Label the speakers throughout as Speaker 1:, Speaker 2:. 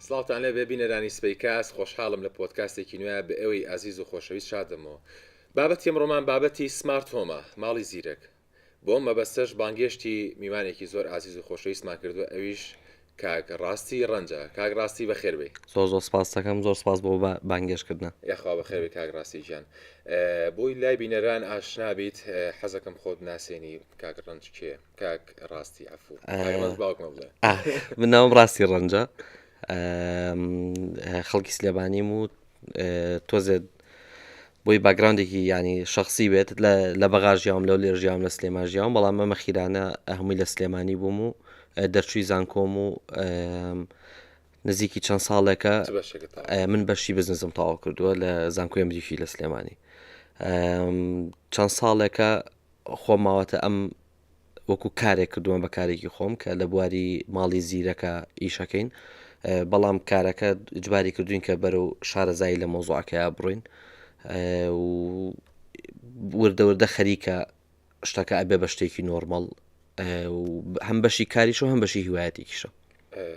Speaker 1: سڵاوتان لێبێ بینەرانی سپەیکاست خۆشحاڵم لە پۆدکاستێکی نوێ بە ئێوەی ئازیز و خۆشەویست شادەمەوە بابەتی ئەمڕۆمان بابەتی smart home ە ماڵی زیرەک بۆ ئەم مەبەستەش بانگێشتی میوانێکی زۆر ئازیز و خۆشەویستمان کردووە ئەویش کاک ڕاستی ڕەنجە کاک ڕاستی بەخێر بێی.
Speaker 2: زۆر زۆر سپاست دەکەم زۆر سپاس بۆ بانگێشتکردنە.
Speaker 1: یاخوا بەخێر بێی کاک ڕاستی گیان. بۆی لای بینەران ئاشنا بیت حەزەکەم خۆت بناسێنی کاک ڕەنج کێ کاک ڕاستی عەفوو کاک ڕەنج باوکمە بڵێ.
Speaker 2: من ناوم ڕاستی ڕەنجە خەڵکی سلێمانیم و تۆزێ بۆی background ێکی ینی شخصی بێت لە بەغا ژیاوم لەو لێر ژیاوم لە سلێمان ژیاوم بەڵام ئەمە خیرانە هەمووی لە سلێمانی بووم و دەرچووی زانکۆم و نزیکی چەند ساڵێکە من بەشی بزنسم تەواو کردووە لە زانکۆی ئەمریکی لە سلێمانی چەند ساڵێکە خۆم ماوەتە ئەم وەکو کارێک کردوومە بە کارێکی خۆم کە لە بواری ماڵی زیرەکە ئیشەکەین بەڵام کارەکە جباری کردوین کە بەرەو شارەزایی لە مۆزوعەکەیا بڕۆین و وردە وردە خەریکە شتەکە ئەبێ بە شتێکی نۆرمەڵ هەم بەشی کاریش و هەم بەشی هیوایەتێکیشە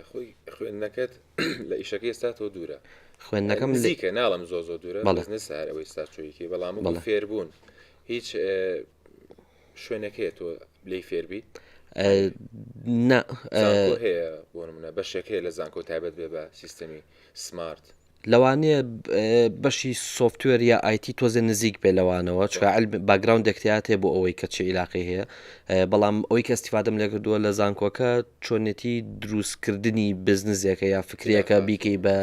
Speaker 1: خۆی خوێندنەکەت لە ئیشەکەی ئێستا تۆ دوورە
Speaker 2: خوێندنەکەم
Speaker 1: نزیکە ناڵم زۆ زۆ دوورە بەڵێ سار ئەوەی ستا چۆیکی بەڵام فێربوون هیچ شوێنێک هەیە تۆ لێی فێربی؟
Speaker 2: نا
Speaker 1: زانکۆ هەیە بۆ نمونە بەشێک هەیە لە زانکۆ تایبەت بێ بە سیستەمی smart.
Speaker 2: لەوانەیە بەشی software یا IT تۆزێ نزیک بێ لەوانەوە چکە علم background ێک تیاتێ بۆ ئەوەی کە چه عیلاقەی هەیە بەڵام ئەوەی کە استفادەم لێکردووە لە زانکۆکە چۆنێتی دروستکردنی بزنزێکە یا فکرەکە بیکەی بە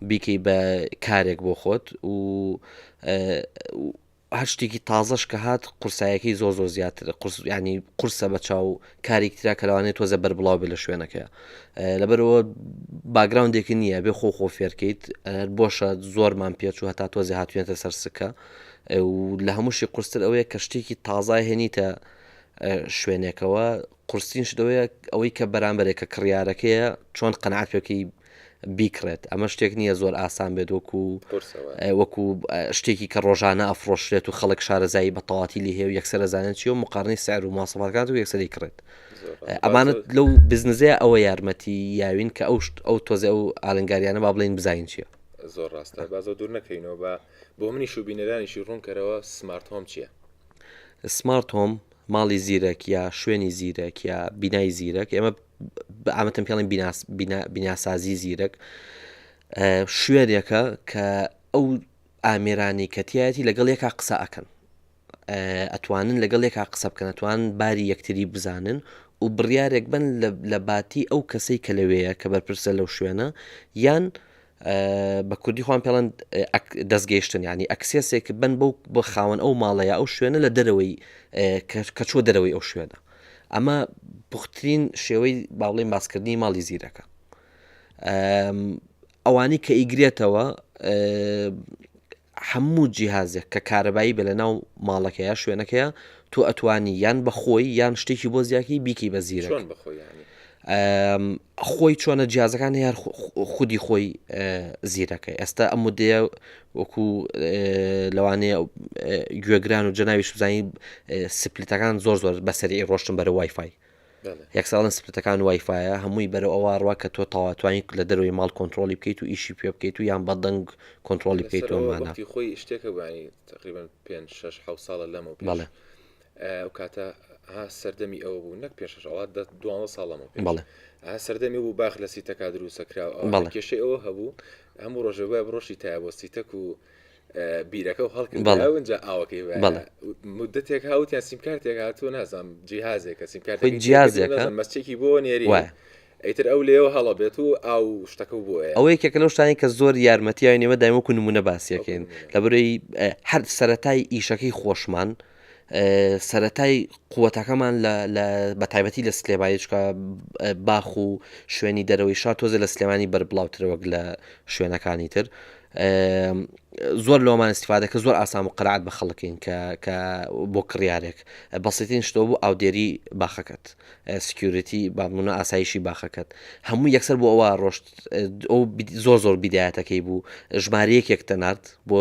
Speaker 2: بیکەی بە کارێک بۆ خۆت و هەر شتێکی تازەش کە هات قورسایەکەی زۆر زۆر زیاترە قورس ینی قورسە بە چاو کارێک ترا کە لەوانەیە تۆزە بەربڵاو بێ لە شوێنەکەیە لەبەرەوە background ێکی نییە بێ خۆ خۆ فێرکەیت بۆشە زۆرمان پێچوو هەتا تۆزێ هاتوێنێتە سەر سکە و لە هەمووشی قورستر ئەوەیە کە شتێکی تازای هێنیتە شوێنێکەوە قورسترین شتەوەیە ئەوەی کە بەرامبەرێک کە کڕیارەکەیە چۆن قەنعات پێکەی بیکڕێت ئەمە شتێک نییە زۆر ئاسان بێت وەکو وەکو شتێکی کە ڕۆژانە ئەفرۆشرێت و خەڵک شارەزایی بە تەواتی لێ هەیە و یەکسەر ئەزانێت چیە و مقارنەی سعر و مواسەفاتکات و یەکسەری کڕێت ئەمانە لەو بزنزەیە ئەوە یارمەتی یاوین کە ئەو شت ئەو تۆزێ ئەو ئالنگاریانە با بڵێین بزانین چییە.
Speaker 1: زۆر ڕاستە با زۆر دوور نەکەوینەوە با بۆ منیش و بینەرانیشی ڕوونکەرەوە smart home چییە؟
Speaker 2: smart home ماڵی زیرەک یا شوێنی زیرەک یا بینای زیرەک ئێمە بە عامەتەن پێڵێن بیناسازی زیرەک شوێنێکە کە ئەو ئامێرانی کە تایەتی لەگەڵ یەکا قسە ئەکەن ئەتوانن لەگەڵ یەکا قسە بکەن ئەتوان باری یەکتری بزانن و بڕیارێک بن لە باتی ئەو کەسەی کە لەوەیە کە بەرپرسە لەو شوێنە یان بە کوردی خۆیان پێڵەن دەستگەیشتن ینی access ێک بن بەو بۆ خاوەن ئەو ماڵەیە ئەو شوێنە لە دەرەوەی کە چوە دەرەوەی ئەو شوێنە ئەمە پوختترین شێوەی باڵێن باسکردنی ماڵی زیرەکە ئەوانی کە ئیگرێتەوە هەموو جیهازێک کە کارەبایی بێ لە ناو ماڵەکەیا شوێنەکەیا تۆ ئەتوانی یان بە خۆی یان شتێکی بۆ زیاکی بیکەی بە زیرەک
Speaker 1: چۆن بە خۆی یانی؟
Speaker 2: خۆی چۆنە جیازەکان هەیە خودی خۆی زیرەکە ئێستا ئەم مدەیە وەکو لەوانەیە گوێگران و جەناویش بزانانی split ەکان زۆر زۆر بەسەری ڕۆشتن بەرە وایفای یەکسەر ئەڵێن split ەکان وایفایە هەمووی بەرەو ئەوە ڕوا کە تۆ تەواتوانی لە دەرەوەی ماڵ کۆنترۆلی بکەیت و ئیشی پێ بکەیت و یان بە دەنگ کۆنترۆلی بکەیت و
Speaker 1: ئەمانە وەختی خۆی شتێکە بوو تقریبا 5 6 7 ساڵە لەمەو پێش
Speaker 2: بەڵێ
Speaker 1: ئەو کاتە ها سەردەمی ئەوە بوو نەک پێش شەش ئەوە دە دوانزە ساڵ لەمەو پێش
Speaker 2: بەڵێ
Speaker 1: ها سەردەمی بوو باخ لە سیتەکا دروستە کرا و ئەوانە
Speaker 2: بەڵێ
Speaker 1: کێشەی ئەوە هەبوو هەموو ڕۆژێ وایە بڕۆشی تایە بۆ سیتەک و بیرەکە و هەڵکرد
Speaker 2: بەڵێ.
Speaker 1: ئەونجا ئاوەکەی
Speaker 2: بەڵێ.
Speaker 1: وایە مدەتێک هاوتیان سیمکارتێک هاتووە نازانم جیهازێکە
Speaker 2: خۆی
Speaker 1: سیمکارتەکەی تێکردن
Speaker 2: جیازێکە
Speaker 1: نازانم مەسچێکی بۆ نێری
Speaker 2: وایە.
Speaker 1: ئیتر ئەو لێوە هەڵە بێت و ئاو شتەکە و بۆیە.
Speaker 2: ئەوە یەکێکە لەو شتانەی کە زۆر یارمەتی یاوین ئێمە دایم وەکو نمونە
Speaker 1: وەکو
Speaker 2: باسیەکەین
Speaker 1: نمونە.
Speaker 2: لەبەرەی هەر سەرەتای ئیشەکەی خۆشمان سەرەتای قوتەکەمان لە لە بەتایبەتی لە سلێمانی چکە باخ و شوێنی دەرەوەی شار تۆزێ لە سلێمانی بەربڵاوترە وەک لە شوێنەکانی تر زۆر لەوەمان استفادە کە زۆر ئاسان و قەرعات بە خەڵکین کە کە بۆ کڕیارێک بەسیترین شتەوە بوو ئاودێری باخەکەت security بابمونە ئاسایشی باخەکەت هەموو یەکسەر بۆ ئەوە ڕۆشت ئەو زۆر زۆر بیدایەتەکەی بوو ژمارەیەکێک تەنارد بۆ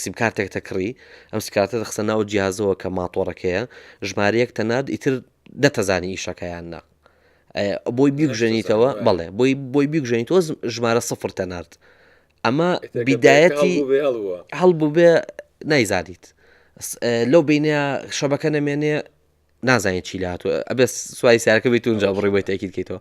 Speaker 2: سیمکارتێک تەکڕی ئەم سیمکارتە دەخستە ناو جیازەوە کە ماتۆڕەکەیە ژمارەیەک تەنارد ئیتر دەتەزانی ئیشەکەیان نا. بۆی بیگژێنیتەوە بەڵێ بۆی بۆی بیگژێنیتەوە ژمارە سفر تەنارد ئەمە بیدایەتی هەڵبوو بێ نایزانیت لەو بینە شەبەکە نەمێنێ نازانێت چی لاتوە ئەبێ سواری سیارەکە بیت اونجا بڕی بۆی تاکید کەیتەوە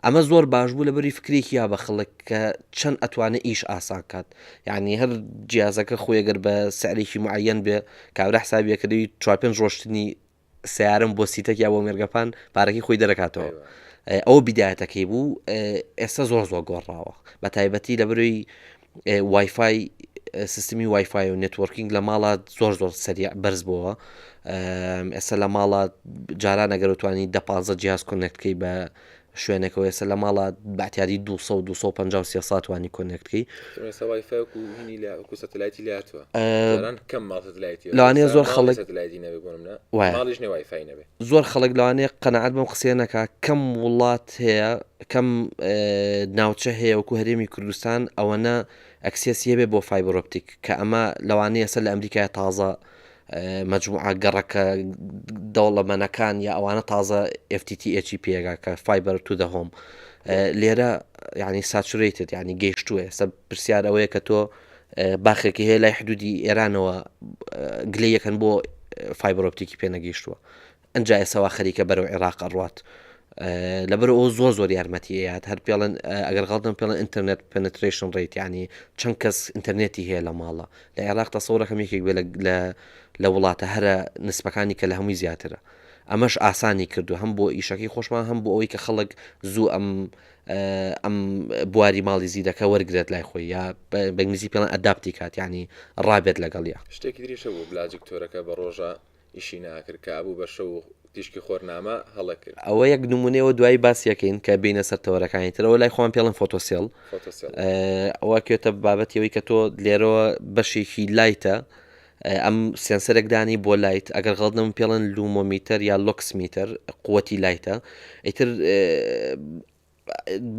Speaker 2: ئەمە زۆر باش بوو لەبەری فکرێکی یا بە خەڵک کە چەند ئەتوانێت ئیش ئاسان کات یعنی هەر جیازەکە خۆی گەر بە سعرێکی معەن بێ کابرا حسابیەکردی چوار پێنج ڕۆشتنی سیارم بۆ سیتەک یا بۆ مێرگەپان پارەکەی خۆی دەرەکاتەوە ئەوە بیدایەتەکەی بوو ئێستا زۆر زۆر گۆڕاوە بە تایبەتی لە بەروی وایفای سیستمی وایفای و networking لە ماڵە زۆر زۆر سەریع بەرز بووە ئێستا لە ماڵە جاران ئەگەر توانی دە پ جیاز connect کەی بە شوێنێکەوە ئێستا لە ماڵە بەعتیادی 200 250 300 توانی connect کەی لەوانەیە زۆر خەڵک زۆر خەڵک لەوانەیە قەنەعەت بەم قسەیە نەکا کەم وڵات هەیە کەم ناوچە هەیە وەکو هەرێمی کوردستان ئەوەنە access ی هەبێ بۆ fiber optic کە ئەمە لەوانەیە سەر لە ئەمریکای تازە مەجموعە گەڕەکە دەوڵەمەنەکان یا ئەوانە تازە FTTH پێگا کە fiber to the home لێرە ینی saturated ینی گەیشتووە ئێستا پرسیار ئەوەیە کە تۆ باخێکی هەیە لای حدودی ئێرانەوە گلەیەکەن بۆ fiber optic ی پێ نەگەیشتووە ئەجا ئێسەوا خەریکە بەرەو عێراق ئەڕوات لەبەر ئەو زۆر زۆر یارمەتی ئەیات هەر پێڵەن ئەگەر غەڵتم پێڵەن internet penetration rate ینی چەند کەس ئینتەرنێتی هەیە لە ماڵە لە عێراق تەسەورەکەم یەکێک بێ لە وڵاتە هەرە نسبەکانی کە لە هەمووی زیاترە ئەمەش ئاسانی کردو هەم بۆ ئیشەکەی خۆشمان هەم بۆ ئەوەی کە خەڵک زوو ئەم ئەم بواری ماڵی زیرەکە وەرگێت لای خۆی یا بە ئینگلیزی پێڵەن adapt ی کات ینی ڕابێت لەگەڵیا.
Speaker 1: شتێکی تریش هەبوو بلاجکتۆرەکە بە ڕۆژە ئیشی ناکرد کە ئەبوو بە شەو و تیشکی خۆر نامە هەڵە کرد.
Speaker 2: ئەوە یەک نمونەیەوە دوایی باسی ئەکەین کە بینە سەر تەوەرەکانی تر ئەوە لای خۆمان پێڵن photocell
Speaker 1: photocell.
Speaker 2: ئەوە کێتە بابەتی ئەوەی کە تۆ لێرەوە بەشێکی light ە ئەم sensor ێک دانی بۆ light ئەگەر غەڵت نەبم پێڵن lummeter یا lux meter قوتی light ە ئیتر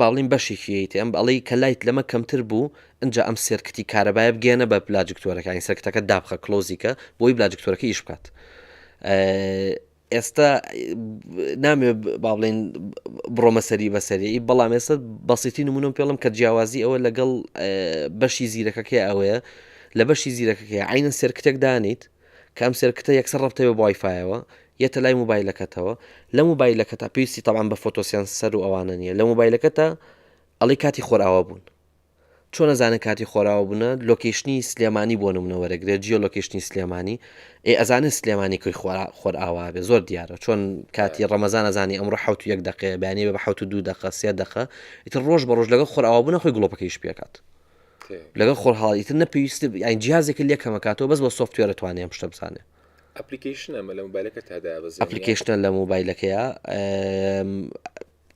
Speaker 2: باڵین بەشێکی یتێ ئەم ئەڵی کە light لەمە کەمتر بوو ئەجا ئەم circuit ی کارەبایە بگەێنە بە بلاجکتۆرەکانی circuit ەکە دابخە close ی کە بۆی بلاجکتۆرەکە ئیش بکات ئێستا نامێ با بڵێین بڕۆمە سەری بەسەری بەڵام ئێستا بەسیتی نمونم پێڵم کە جیاوازی ئەوە لەگەڵ بەشی زیرەکەکەی ئەوەیە لە بەشی زیرەکەکەی عینە circuit ێک دانیت کە ئەم circuit ە یەکسەر ڕەبتە بە وایفایەوە یەتە لای موبایلەکەتەوە لە موبایلەکەتا پێویستی تەبان بە photosensor و ئەوانە نییە لە موبایلەکەتا ئەڵی کاتی خۆراوە بوون چۆن ئەزانن کاتی خۆراوە بوونە location ی سلێمانی بۆ نمونە وەرەگرێت geo location ی سلێمانی ئێ ئەزانن سلێمانی کوی خۆر ئاوا بێ زۆر دیارە چۆن کاتی ڕەمەزان ئەزانی ئەمڕۆ حوت یەک دقەیە بەیانی بە حوت دوو دقە سێ دقە ئیتر ڕۆژ بە ڕۆژ لەگەڵ خۆر ئاوا بوونە خۆی گڵۆپەکەیش پێکات لەگەڵ خۆر هەڵ ئیتر نە پێویست یان جیازێک لێ کەمەکاتەوە بەس بە software توانێ ئەم شتە بزانێ
Speaker 1: application ە لە مۆبایلەکە تادا
Speaker 2: application ە لە مۆبایلەکەیە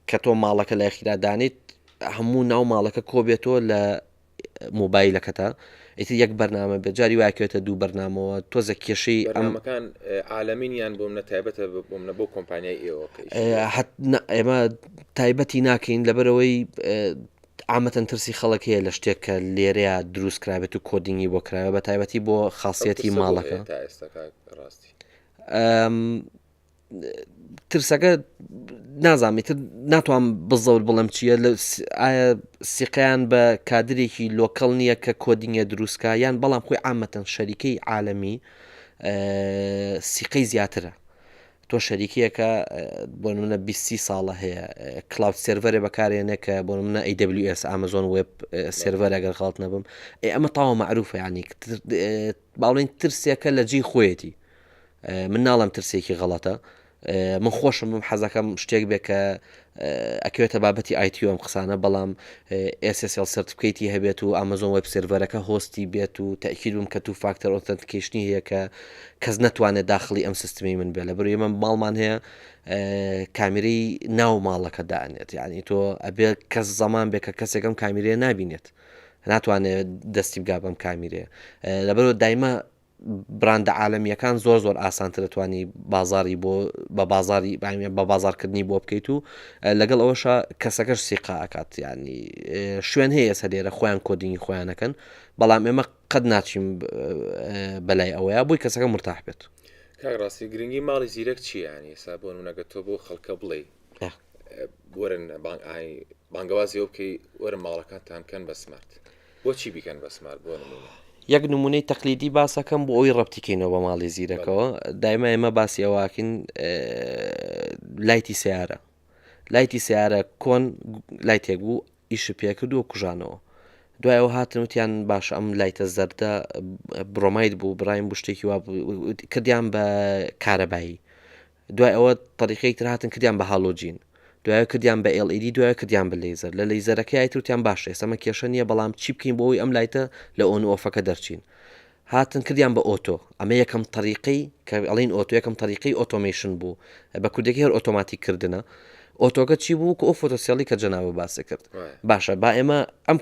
Speaker 2: کە تۆ ماڵەکە لای خیرا دانیت هەموو ناو ماڵەکە کۆبێتەوە لە مۆبایلەکەتە ئیتر یەک بەرنامە بێت جاری وایکەوێتە دوو بەرنامەوە تۆزە کێشەی
Speaker 1: ئەمەکان عالەمین یان بۆ منە تایبەتە بۆ منە بۆ کۆمپانیای ئێوە
Speaker 2: ئێمە تایبەتی ناکەین لەبەرەوەی عامەتەن ترسی خەڵک هەیە لە شتێک کە لێرەیە دروست کرابێت و coding ی بۆ کراوە بە تایبەتی بۆ خاصیەتی ماڵەکە
Speaker 1: ڕاستی
Speaker 2: ترسەکە نازانم ئیتر ناتوانم بزەوت بڵێم چییە لە ئایا سیقیان بە کادرێکی local نییە کە coding ە دروستکە یان بەڵام خۆی عامەتەن شەریکەی عالەمی سیقەی زیاترە تۆ شەریکەیەکە بۆ منە 20 ساڵە هەیە cloud server ێ بەکارێنێ کە بۆ منە AWS Amazon Web Server ئەگەر غەڵت نەبم ئێ ئەمە تاوە معروفە ینی باڵین ترسێکە لە جێی خۆیەتی من ناڵم ترسێکی غەڵەتە من خۆشم بم حەزەکەم شتێک بێ کە ئەکەوێتە بابەتی IT ئەم قسانە بەڵام SSL certificate ی هەبێت و Amazon Web Server ەکە host ی بێت و تاکیل بم کە two factor authentication ی هەیە کە کەس نتوانێت داخلی ئەم سیستمی من بێ لە بەر ئێمە ماڵمان هەیە کامیرەی ناو ماڵەکە دانێت یعنی تۆ ئەبێ کەس زەمان بێ کە کەسێکم کامیرەیە نبینێت ناتوانێت دەستی بگا بەم کامیرەیە لەبەرەوە دایمە براندە عالەمییەکان زۆر زۆر ئاسانتر دەتوانی بازاری بۆ بە بازاری بە بازارکردنی بۆ بکەیت و لەگەڵ ئەوەشا کەسەکەش سیقا ئەکات ینی شوێن هەیە ئێستا لێرە خۆیان coding ی خۆیانەکەن بەڵام ئێمە قەت ناچیم بەلای ئەوەیە بۆی کەسەکە مرتاح بێت.
Speaker 1: کاک ڕاستی گرنگی ماڵی زیرەک چییە یانی ئێستا بۆ نمونە گەر تۆ بۆ خەڵکە بڵێی. وەرن بانگەوازی ئەو بکەی وەرن ماڵەکانتان بکەن بە smart بۆچی بیکەن بە smart بۆ نمونە؟
Speaker 2: یەک نمونەی تەقلیدی باسەکەم بۆ ئەوی ڕەبتی کەینەوە بە ماڵی زیرەکەوە دایما ئێمە باسی ئەوەکەین light ی سیارە light ی سیارە کۆن light ێک بوو ئیشی پێکرد و کوژانەوە دوای ئەوە هاتن وتیان باشە ئەم light ە زەردە bromide بوو برایم بوو شتێکی وا کردیان بە کارەبایی دوای ئەوە تەریقەیەک تر هاتن کردیان بە هالۆجین دوای کردیان بە LED دوای کردیان بە لەیزەر لە لەیزەرەکەی تر وتیان باشە ئێستا ئەمە کێشە نییە بەڵام چی بکەین بۆ ئەوەی ئەم light ە لە on و off ەکە دەرچین هاتن کردیان بە auto ئەمە یەکەم تەریقەی کە ئەڵین auto یەکەم تەریقەی automation بوو بە کوردەکەی هەر ئۆتۆماتیک کردنە auto کە چی بوو کە ئەو photocell ی کە جەنابە باسی کرد باشە با ئێمە ئەم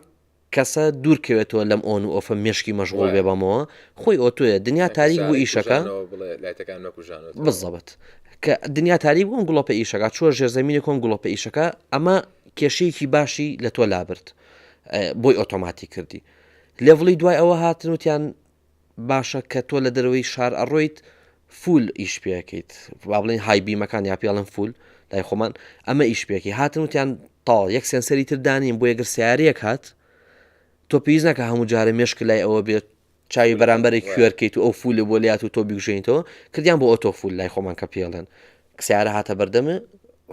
Speaker 2: کەسە دوور کەوێتەوە لەم on و off ە مێشکی مەشغوڵ بێ بەمەوە خۆی auto یە دنیا تاریک بوو ئیشەکە بزەبت کە دنیا تاریک بووم گوڵۆپە ئیشەکە چوە ژێرزەمینی کۆم گوڵۆپە ئیشەکە ئەمە کێشەیەکی باشی لە تۆ لابرد بۆی ئۆتۆماتیک کردی level ی دوای ئەوە هاتن وتیان باشە کە تۆ لە دەرەوەی شار ئەڕۆیت full ئیش پێکەیت با بڵێن high beam ەکان یا پێڵن full لای خۆمان ئەمە ئیش پێکی هاتن وتیان تا یەک sensor ی تر دانین بۆ یەگەر سیارەیەک هات تۆ پێویست ناکە هەموو جارە مێشک لای ئەوە بێت چاوی بەرامبەرێک کوێرکەیت و ئەو full ە بۆ لات و تۆ بیگژێنیتەوە کردیان بۆ auto full لای خۆمان کە پێڵێن سیارە هاتە بەردەمێ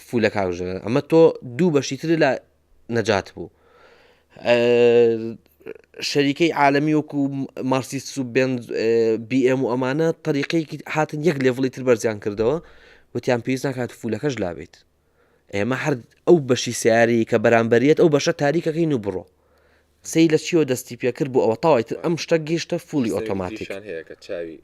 Speaker 2: full ەکە کوژێنن ئەمە تۆ دوو بەشی تر لە نەجات بوو شەریکەی عالەمی وەکو مارسیس و بێن BM و ئەمانە تەریقەیەکی هاتن یەک level ی تر بەرزیان کردەوە وتیان پێویست ناکات full ەکەش لابیت ئێمە هەر ئەو بەشی سیاری کە بەرامبەریت ئەو بەشە تاریکەکەین و بڕۆ سەی لە چیەوە دەستی پێکرد بۆ ئەوە تاوای تر ئەم شتە گەیشتە fully ئۆتۆماتیک
Speaker 1: هەیە کە چاوی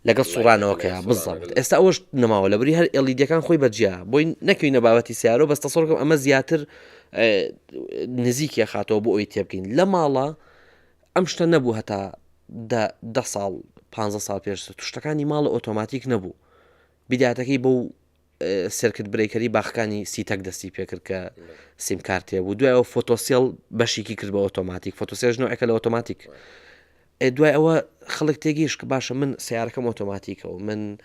Speaker 2: لەگەڵ سوڕانەوەکەیا بزەبت ئێستا ئەوەش نەماوە لەبری هەر LED ەکان خۆی بەجیا بۆی نەکەوینە بابەتی سیارۆ بەس تەسەڕکەم ئەمە زیاتر نزیکیە خاتەوە بۆ ئەوی تێبگەین لە ماڵە ئەم شتە نەبوو هەتا دە ساڵ پ ساڵ پێش شتەکانی ماڵە ئۆتۆماتیک نەبوو بیداتەکەی بۆ circuit breaker ی باخەکانی سیتەک دەستی پێکرد کە سیم کارتێ بوو دوای ئەو photocell بەشێکی کرد بە ئۆتۆماتیک photocell نوعێکە لە ئۆتۆماتیک دوای ئەوە خەڵک تێگەیشت کە باشە من سیارەکەم ئۆتۆماتیکە و من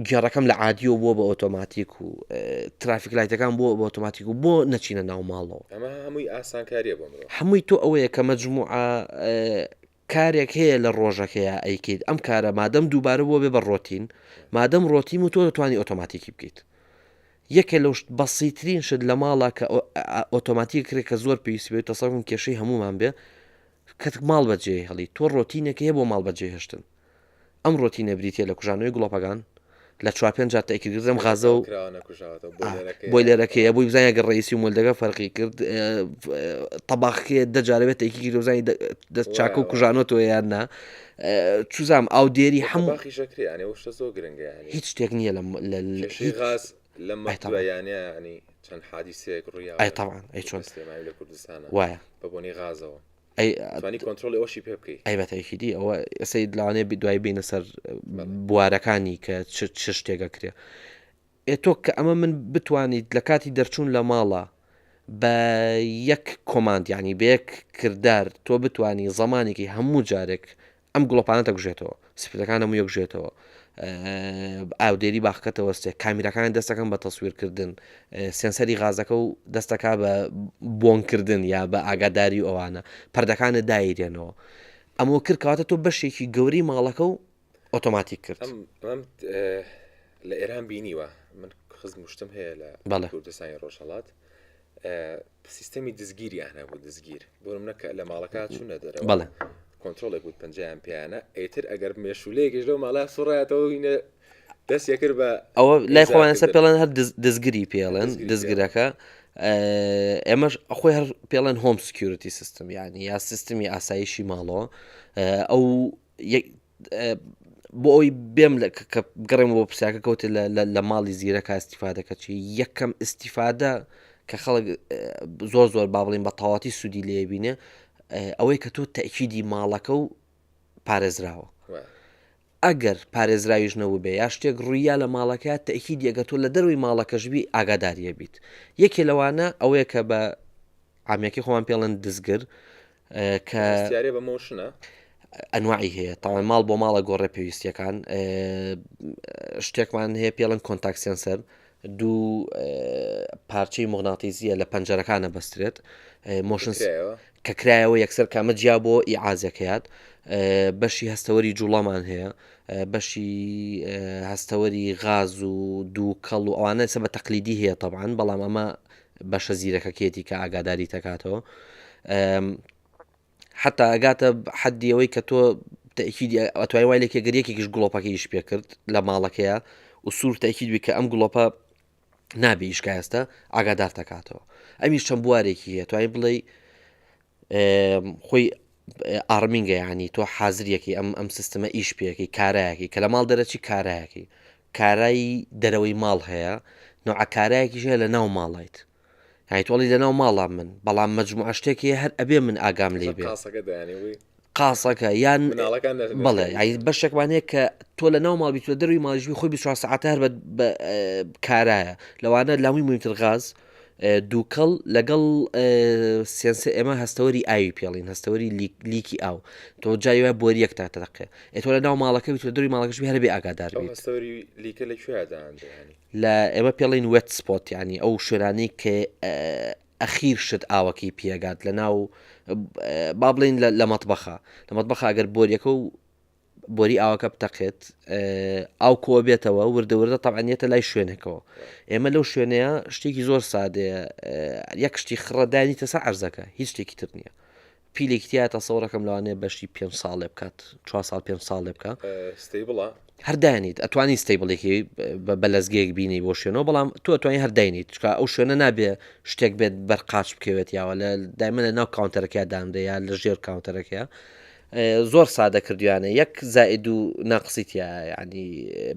Speaker 2: گێڕەکەم لە عادیەوە بووە بە ئۆتۆماتیک و traffic light ەکان بووە بە ئۆتۆماتیک و بۆ نەچینە ناو ماڵەوە
Speaker 1: ئەمە هەمووی ئاسانکاریە بۆ مرۆڤ
Speaker 2: هەمووی تۆ ئەوەیە کە مەجموعە کارێک هەیە لە ڕۆژەکەیا ئەیکەیت ئەم کارە مادەم دووبارە بووە بێ بە ڕۆتین مادەم ڕۆتین و تۆ دەتوانی ئۆتۆماتیکی بکەیت یەکێ لەو شت بەسیترین شت لە ماڵا کە ئۆتۆماتیک کرێت کە زۆر پێویست بێت تەسەوم کێشەی هەمومان بێ کە ماڵ بەجێ هەڵی تۆ ڕۆتینێک هەیە بۆ ماڵ بەجێ هێشتن ئەم ڕۆتینە بریتە لە کوژانەوەی گوڵۆپەکان لە چوار پێنج جار تاکیکردم غازە و boiler ەکەیە بۆی بزانانی گەر ڕئیسی و مۆلدەکە فەرقی کرد تەباخکێ دەجارەبێت تاکی کرد بزانانی دەست چاکە و کوژانەوە یان نا چوزام ئەو دێری
Speaker 1: هەموو زۆر گرنگە
Speaker 2: هیچ شتێک نییە
Speaker 1: لە غاز لەم یانە چەند حادیسەیەک ڕوویا
Speaker 2: ئەی تەبعەن ئەی چۆن
Speaker 1: سلێمانی لە کوردستانە
Speaker 2: وایە
Speaker 1: بە بۆنی غازەوە
Speaker 2: ئەی
Speaker 1: توانی کۆنترۆڵی ئەوەشی پێ بکەی
Speaker 2: ئەی بە تەئکیدی ئەوە سەید لەوانەیە دوای بینە سەر بوارەکانی کە چ چ شتێک ئەکرێ ئێ تۆ کە ئەمە من بتوانیت لە کاتی دەرچوون لە ماڵە بە یەک command یعنی بە یەک کردار تۆ بتانی زمانێکی هەموو جارێک ئەم گڵۆپانە دەکوژێتەوە split ەکان هەموو یەکژێتەوە ئاودێری باخەکە دەوەستێ کامیراکانی دەستەکەم بە تەسویرکردن sensor ی غازەکە و دەستەکە بە بۆنکردن یا بە ئاگاداری و ئەوانە پەردەکانە دایرێنەوە ئەمە کرد کەواتە تۆ بەشێکی گەورەی ماڵەکە و ئۆتۆماتیک کرد
Speaker 1: ئەم لە ئێران بینیوە من خزم شتم هەیە لە کوردستانی ڕۆژهڵات سیستەمی دزگیریان هەبوو دزگیر بۆ منە کە لە ماڵەکە چوونە دەرەوە
Speaker 2: بەڵێ
Speaker 1: کۆنترۆڵێک بوو پەنجەیان پێیانە ئیتر ئەگەر مێشولەیەکیش لەو ماڵە سوڕایەتەوە هینە دەست یەکرد بە
Speaker 2: ئەوە لای خۆیان سە پێڵێن هەر دزگری پێڵێن دزگرەکە ئێمەش خۆی هەر پێڵێن home security system یعنی یا سیستمی ئاسایشی ماڵەوە ئەو بۆ ئەوی بێم لە کە گەڕێم بۆ پرسیاکە کەوتە لە ماڵی زیرەکە ئیسیفادەکە چی یەکەم ئیسیفادە کە خەڵک زۆر زۆر با بڵین بە تەواتی سوودی لێبینێ ئەوەی کە تۆ تەکیدی ماڵەکە و پارێزراوە ئەگەر پارێزراویش نەبوو بێ یا شتێک ڕوویا لە ماڵەکە تەکیدی ئەگەر تۆ لە دەروی ماڵەکەشبی ئاگاداریە بیت یەکێ لەوانە ئەوەیە کە بە عامیەکەی خۆمان پێڵێن دزگر کە
Speaker 1: هەستیارێ بە motion ە
Speaker 2: ئەنواعی هەیە تاوان ماڵ بۆ ماڵە گۆڕێ پێویستیەکان شتێکمان هەیە پێڵن contact sensor. دوو پارچەی موغناتیزیە لە پەنجەرەکانە بەسترێت motion کە کرایەوە یەکسەر کامە جیا بۆ ئیعازەکەیات بەشی هەستەوەری جوڵەمان هەیە بەشی هەستەوەری غاز و دووکەڵ و ئەوانە سە بە تەقلیدی هەیە طبعاان بەڵام ئەمە بەشە زیرەکەکێتی کە ئاگاداری تەکاتەوە حتا ئەگاتە حەدی ئەوەی کە تۆ تەئکیدی ئەتوانی وای لێکێ گەر یەکێکیش گڵۆپەکەی ئیش پێ کرد لە ماڵەکەیە و سوور تەئکید بی کە ئەم گڵۆپە نابێ ئیش کا ئێستا ئاگادار دەکاتەوە ئەمیش چەند بوارێکی هەیە توانی بڵێ خۆی arming ە ینی تۆ حازریەکەی ئەم ئەم سیستمە ئیش پێەکەی کارایەکی کە لە ماڵ دەرەچی کارایەکی کارایی دەرەوەی ماڵ هەیە نوعە کارایەکیش هەیە لە ناو ماڵیت یانی تۆ ئەڵێی لەناو ماڵام من بەڵام مەجموعە شتێک هەیە هەر ئەبێ من ئاگام لێ بێ
Speaker 1: قاسەکە دایانی بووی
Speaker 2: قاسەکە یان
Speaker 1: مناڵەکان نەرم
Speaker 2: بەڵێ یانی بەشێکمان هەیە کە تۆ لە ناو ماڵ بیت لە دەروی ماڵیش بی خۆی 24 سەعاتە هەر بە بە، ئە، کارایە لەوانە لاوی مهمتر غاز ئە، دووکەڵ لەگەڵ ئە، sensor ئێمە هەستەوەری ئاوی پێڵین هەستەوەری leak leak ی ئاو تۆ جاری وایە بۆریەک تا تەقێ ئێ تۆ لە ناو ماڵەکە بیت لە دەروی ماڵەکەش بی هەر بێ ئاگادار
Speaker 1: ئەو
Speaker 2: بیت
Speaker 1: هەستەوەری leak ە لە کوێ دانرێ یانی
Speaker 2: لە ئێمە پێڵین wet spot یانی ئەو شوێنانەی کە ئەخیر شت ئاوەکەی پێگات لە ناو با بڵین لە مەتبەخە لە مەتبەخە ئەگەر بۆریەکە و بۆری ئاوەکە بتەقێت ئاو کۆ بێتەوە وردە وردە تەعاانیەتە لای شوێنێکەوە ئێمە لەو شوێنەیە شتێکی زۆر سادەیە یەک شتی خڕەدانیتە سەر عرزەکە هیچ شتێکی تر نییە پیلێکی تیا تەسەوڕەکەم لەوانەیە بەشی پێنج ساڵێ بکات چوار ساڵ پێنج ساڵێ بکە
Speaker 1: stable ە
Speaker 2: هەر دانیت ئەتوانی stable ێکی بە لەزگەیەک بینی بۆ شوێنەوە بەڵام تۆ ئەتوانی هەر داینیت چکە ئەو شوێنە نابێ شتێک بێت بەر قاچ بکەوێت یاوە لە دایمە لە ناو counter ەکە دانرێ یا لە ژێر counter ەکەیە زۆر سادە کردویانە یەک زائد و ناقسی تیا ینی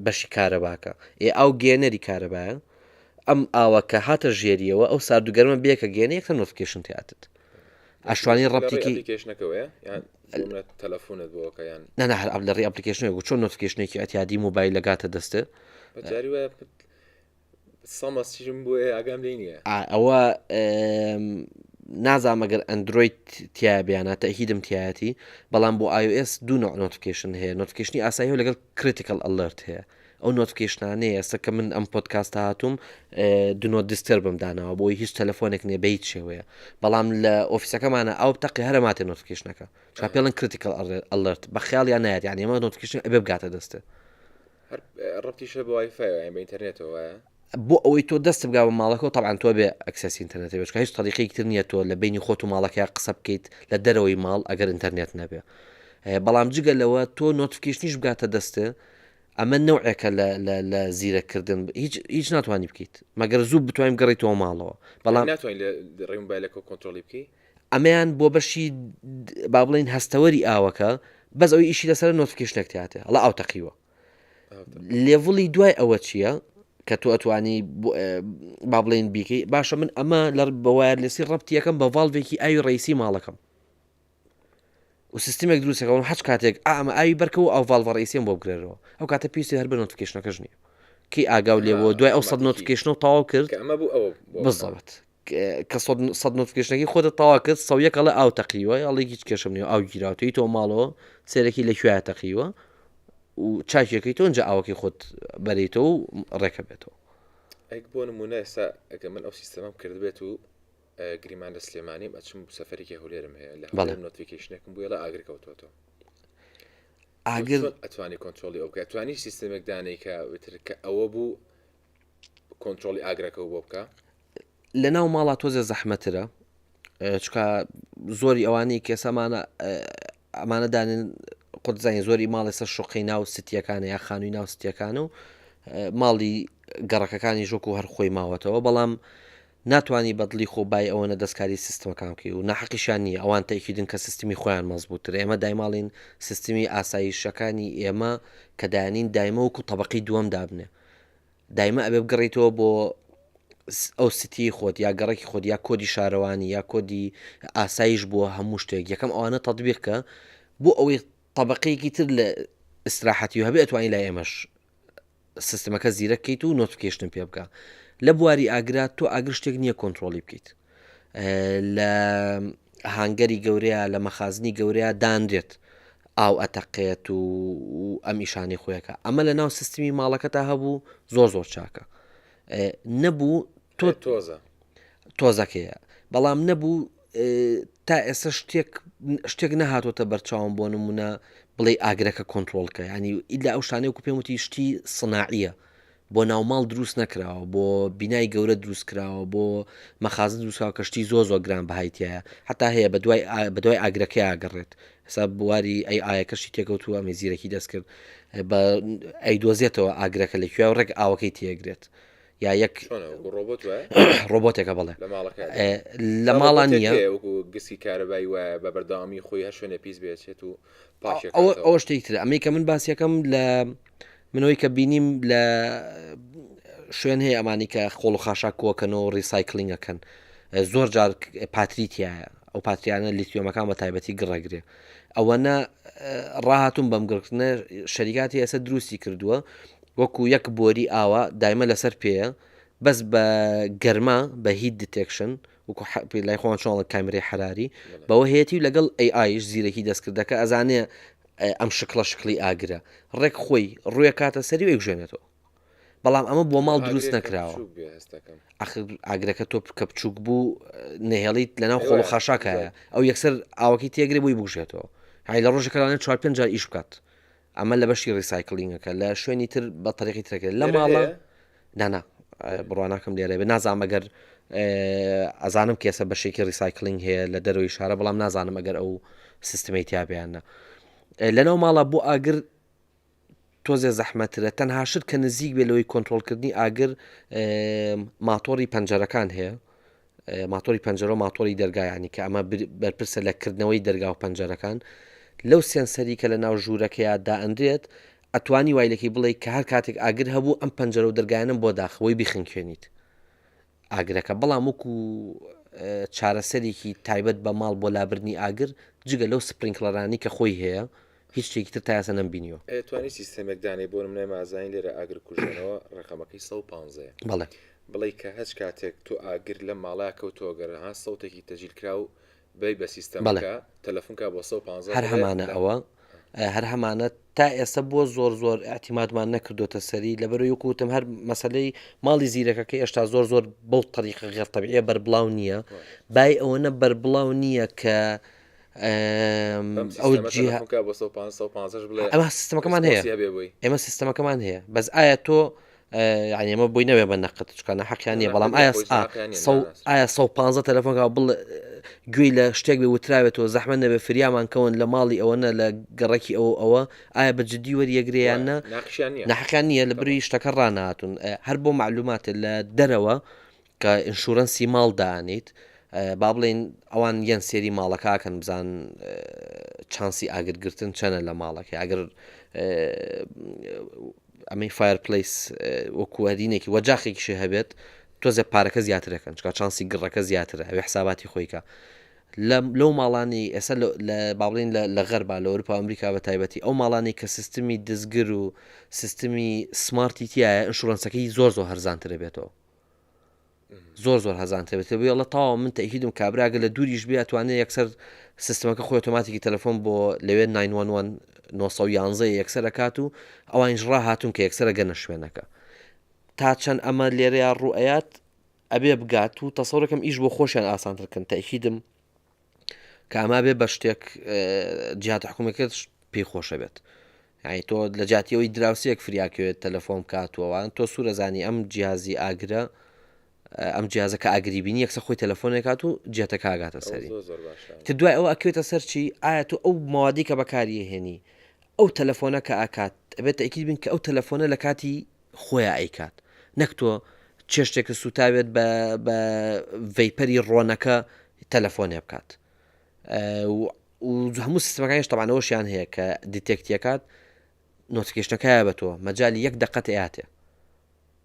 Speaker 2: بەشی کارەباکە ئێ ئەو گێنەری کارەبایە ئەم ئاوە کە هاتە ژێریەوە ئەو سارد و گەرمە بێکە گەێنە یەکە notification تیاتت ئەشتوانی ڕەبتێکی
Speaker 1: application ەکەوەیە یان تەلەفۆنت بۆکە یان
Speaker 2: نانا هەر ئەپ لە ڕێی application ەوە چۆن notification ێکی ئەتیادی مۆبایل لەگاتە دەستێ
Speaker 1: جاری وایە سەمەسیشم بۆ ئاگام لێ نییە
Speaker 2: ئەوە نازانم ئەگەر ئەندرۆید تیا بیانە تەهیدم تایەتی بەڵام بۆ iOS دوو نوع notification هەیە notification ی ئاسایی و لەگەڵ critical alert هەیە ئەو notification انەیە ئێستا کە من ئەم پۆدکاستە هاتووم do not disturb م داناوە بۆی هیچ تەلەفۆنێک نیە بە هیچ شێوەیە بەڵام لە office ەکەمانە ئەو تەقی هەرە ماتێ notification ەکە چا پێڵن critical alert بە خیاڵیان نایەت یعنی ئەمە notification ئەبێ بگاتە دەستێ
Speaker 1: هەر ڕەبتیشە بە وایفای یان بە ئینتەرنێتەوە وایە
Speaker 2: بۆ ئەوەی تۆ دەست بگا بە ماڵەکەەوە طبعا تۆ بێ access ی ئینتەرنێت بێت چونکە هیچ تەریقێکی تر نییە تۆ لە بینی خۆت و ماڵەکەیا قسە بکەیت لە دەرەوەی ماڵ ئەگەر ئینتەرنێت نەبێ بەڵام جگە لەوە تۆ notification یش بگاتە دەستێ ئەمە نەوعێکە لە لە لە زیرەک کردن هیچ هیچ ناتوانانی بکەیت مەگەر زوو بتوانین بگەڕیتەوە ماڵەوە
Speaker 1: بەڵام ناتوانین لە ڕێی مۆبایلەکە کۆنترۆڵی بکەی
Speaker 2: ئەمەیان بۆ بەشی با بڵین هەستەوەری ئاوەکە بەس ئەوی ئیشی لەسەر notification ێک تیاتێ ئەڵە ئاو تەقیوە level ی دوای ئەوە چییە کە تۆ ئەتوانی با بڵین بیکەی باشە من ئەمە لە بە wireless ی ڕەبتیەکەم بە valve ێکی ئاوی ڕئیسی ماڵەکەم و سیستمێک دروست ئەکەم هەچ کاتێک ئا ئەمە ئاوی بەرکەوە ئەو valve ە ڕئیسیم بۆ بگرێرەوە ئەو کاتە پێویستی هەر بە notification ەکەش نییە کەی ئاگاو لێبووە دوای ئەو سەد notification ە تەواو کرد
Speaker 1: کە ئەمە بوو ئەوە بۆ
Speaker 2: بزەبت کە سەد notification ەکەی خۆتە تەوا کرد سە یەک ئەڵێ ئاو تەقیوە ئەڵێ هیچ کێشم نییە ئاو گیراوتەی تۆ ماڵەوە سێرەکی لە کوێ تەقیوە و چاکێکەی تۆ ئینجا ئاوەکەی خۆت بەریتەوە و ڕێکە بێتەوە
Speaker 1: ئەک بۆ نمونە ئێستا ئەگە من ئەو سیستەمەم کردبێت و گریمان لە سلێمانیم ئەچم سەفەرێکی هەولێرم هەیە لە
Speaker 2: بەڵێ.
Speaker 1: هەولێر notification ێکم بووە لە ئاگر کەوتوەتەوە
Speaker 2: ئاگر
Speaker 1: چۆن ئەتوانی کۆنترۆڵی ئەو بکە توانی سیستمێک دانەی کە وتر کە ئەوە بوو کۆنترۆڵی ئاگرەکە بۆ بکە
Speaker 2: لە ناو ماڵا تۆزێ زەحمەترە چکە زۆری ئەوانەی کێسەمانە ئەمانە دانێن خۆت زانانی زۆری ماڵێ سەر شوقەی ناو ستیەکانە یا خانووی ناو ستیەکانە و ماڵی گەڕەکەکانی ژۆک و هەر خۆی ماوەتەوە بەڵام ناتوانی بە دڵی خۆ بای ئەوەنە دەستکاری سیستمەکان بکەی و ناحەقیشیان نییە ئەوان تەئکیدن کە سیستمی خۆیان مەزبووترە ئێمە دایماڵین سیستمی ئاسایشەکانی ئێمە کە دایانین دایمە وەکو تەبەقەی دووەم دابنێ دایمە ئەبێ بگەڕیتەوە بۆ ئەو سیتی خۆت یا گەڕەکی خۆت یا کۆدی شارەوانی یا کۆدی ئاسایش بۆ هەموو شتێک یەکەم ئەوانە تەطبیق کە بۆ ئەوەی طبقەیەکی تر لە ئیسراحەتی هەبێ ئەتوانی لای ئێمەش سیستمەکە زیرەک کەیت و notification م پێ بکە لە بواری ئاگرا تۆ ئاگر شتێک نییە کۆنترۆڵی بکەیت لە هانگەری گەورەیە لە مەخازنی گەورەیە دانرێت ئاو ئەتەقێت و ئەم ئیشانی خۆیەکە ئەمە لە ناو سیستمی ماڵەکەتا هەبوو زۆر زۆر چاکە. نەبوو
Speaker 1: تۆ تۆزە
Speaker 2: تۆزەکەیە بەڵام نەبوو تا ئێستا شتێک شتێک نەهاتۆتە بەرچاوم بۆ نمونە بڵێ ئاگرەکە کۆنتترۆلکە ینی ئیلا ئەو شتانەیە و پێم وتی شتی سناعیە بۆ ناوماڵ دروست نەکراوە بۆ بینای گەورە دروست کراوە بۆ مەخازن دروستکراوە کە شتی زۆر زۆر گران بەهای تایە حتا هەیە بە دوای بە دوای ئاگرەکەی ئاگەڕێت حساب بواری ئەی ئاەکەشی تێکەوتووە ئەمە زیرەکی دەستکرد بە ئەیدۆزێتەوە ئاگرەکە لە کوێ و ڕێک ئاوەکەی تێگرێت یا یەک
Speaker 1: ڕۆبۆت
Speaker 2: ڕۆبۆتێکە بڵێ
Speaker 1: لە ماڵان نییە وەکو گسی کارەبای وایە بە بەردەوامی خۆی هەر شوێنێ پیس بێچێت و
Speaker 2: ئەوە ئەوە شتێک ترە ئەمەی کە من باسیەکەم لە منەوەی کە بینیم لە شوێن هەیە ئەمانی کە خۆڵ و خاشاک کۆکەنەوە و recycling ەکەن زۆر جار پاتری تایە ئەو پاتریانە لیتیۆمەکان بە تایبەتی گڕەگرێ ئەوەنە ڕاهاتون بەم گڕکردنە شەریکاتی ئێستا دروستی کردووە وەکو یەک بۆری ئاوا دایمە لەسەر پێیە بەس بە گەرما بە heat detection وەکو لای خۆمان چۆن ئەڵێن کامێرەی حەراری بەوە هەیەتی و لەگەڵ AI یش زیرەکی دەستکردەکە ئەزانێ ئەم شکڵە شکڵی ئاگرە ڕێک خۆی ڕوویەکاتە سەری و ئەیکوژێنێتەوە بەڵام ئەمە بۆ ماڵ دروست نەکراوە ئەخر ئاگرەکە تۆ کە بچووک بوو نەهێڵیت لەناو خۆڵ و خاشاکایە ئەو یەکسەر ئاوەکەی تێگرێ بۆی بکوژێتەوە هەی لە ڕۆژێکەوانە چوار پێنج جار ئیش بکات ئەمە لە بەشی recycling ەکە لە شوێنی تر بە تەریقی ترەکە لە ماڵە نانا بڕواناکەم لێرە بێ نازانم ئەگەر ئەزانم کێسە بەشێکی recycling هەیە لە دەرەوەی شارە بەڵام نازانم ئەگەر ئەو سیستمەی تیابیانە لەناو ماڵە بۆ ئاگر تۆزێ زەحمەترە تەنها شت کە نزیک بێ لەوەی کۆنتترۆلکردنی ئاگر ماتۆڕی پەنجەرەکان هەیە ماتۆری پەنجەرە و ماتۆری دەرگا یانی کە ئەمە بەرپرسە لە کردنەوەی دەرگا و پەنجەرەکان لەو sensor ی کە لە ناو ژوورەکەیا دائەنرێت ئەتوانی وای لەکەی بڵێ کە هەر کاتێک ئاگر هەبوو ئەم پەنجەرە و دەرگایانم بۆ داخەوەی بیخنکێنیت ئاگرەکە بەڵام وەکو چارەسەرێکی تایبەت بە ماڵ بۆ لابردنی ئاگر جگە لەو sprinkler انی کە خۆی هەیە هیچ شتێکی تر تا ئێستا نەمبینیوە.
Speaker 1: ئەی ئەتوانی سیستەمێک دانێی بۆ نمونە ئێمە ئەزانین لێرە ئاگر کوژێنەوە ڕەقەمەکەی 115 یە
Speaker 2: بەڵێ.
Speaker 1: بڵێی کە هەچ کاتێک تۆ ئاگر لەم ماڵە کەوتەوە گەر ها سەوتێکی تەجیل کراو بەی بە
Speaker 2: بەڵێ.
Speaker 1: سیستەمەکە تەلەفون کا بۆ 115
Speaker 2: هەر
Speaker 1: بڵێ
Speaker 2: هەمانە
Speaker 1: لە
Speaker 2: ئەوە هەر هەمانە تا ئێستا بۆ زۆر زۆر ئیعتیمادمان نەکردۆتە سەری لەبەرئەوەی وەکو وتم هەر مەسەلەی ماڵی زیرەکەکە ئێشتا زۆر زۆر بەو تەریقە غێر تەبیعیە بەربڵاو نییە بای ئەوەنە بەربڵاو نییە کە
Speaker 1: ئەو
Speaker 2: ئەمە سیستمەکەمان هەیە ئێمە سیستمەکەمان هەیە بەس ئایا تۆ یعنی ئەمە بۆی نەوێ بە نەقت چکانە حەقیان نیە بەڵام ئایا ئایا 115 تەلەفۆنکە بڵ گوێی لە شتێک بێ وتراوێتەوە زەحمە نەبێ فریامان کەون لە ماڵی ئەوە نە لە گەڕەکی ئەو ئەوە ئایا بە جددی وەریەگریان نە نەحقیان نییە لە بری شتەکە ڕاناتون هەر بۆ معلوماتە لە دەرەوە کە insurance ی ماڵ دانیت با بڵێین ئەوان یەن سێری ماڵەکە ئەکەن بزان چانسی ئاگرگرتن چەنە لە ماڵەکەی ئەگەر ئەمەی fireplace وەکو هەرینێکی وەجاخێکیشی هەبێت تۆزێ پارەکە زیاترەکەن چکا چانسی گڕەکە زیاترە ئەوێ حساباتی خۆیکە لەو ماڵانی ئێستا لە با بڵین لە غەربا لە ئەوروپا ئەمریکا بە تایبەتی ئەو ماڵانی کە سیستمی دزگر و سیستمی smart ی تایە insurance ەکەی زۆر زۆر هەرزانترە بێتەوە زۆر زۆر هەزان تێبێت بێڵە تاوا من تەکیدم کابراگە لە دووریش بێ ئەتوانێت یەکسەر سیستمەکە خۆی ئۆتۆماتیکی تەلەفۆن بۆ لەوێ 911 911 یەکسەر ئەکات و ئەوانیش ڕاهاتون کە یەکسەر ئەگەنە شوێنەکە تا چەند ئەمە لێرەیە ڕوئەیات ئەبێ بگات و تەسەورەکەم ئیش بۆ خۆشیان ئاسانتر کەن تەکیدم کە ئەمە بێ بە شتێک جیات حکوومەکەت پێی خۆشە بێت یعنی تۆ لە جاتیەوەی دراوسێک فریاکەوێت تەلەفۆن بکاتەوە تۆ سوورەزانی ئەم جیازی ئاگرە ئەم جیازە کە ئاگری بینی یەکسە خۆی تەلەفۆنێکات و جێتەکە ئاگاتە سەری تر دوای ئەوە ئەکەوێتە سەر چی ئایا تۆ ئەو مەوادی کە بەکاریهێنی ئەو تەلەفۆنە کە ئاکات ئەبێت تەئکید بین کە ئەو تەلەفۆنە لە کاتی خۆیا ئەیکات نەک تۆ چێشتێکە سوتاوێت بە بە vapor ی ڕۆنەکە تەلەفۆنێ بکات و هەموو سیستمەکانیش تەبانەوەشیان هەیە کە detect یەکات notification ەکەیە بە تۆ مەجای یەک دقەت ئەیاتێ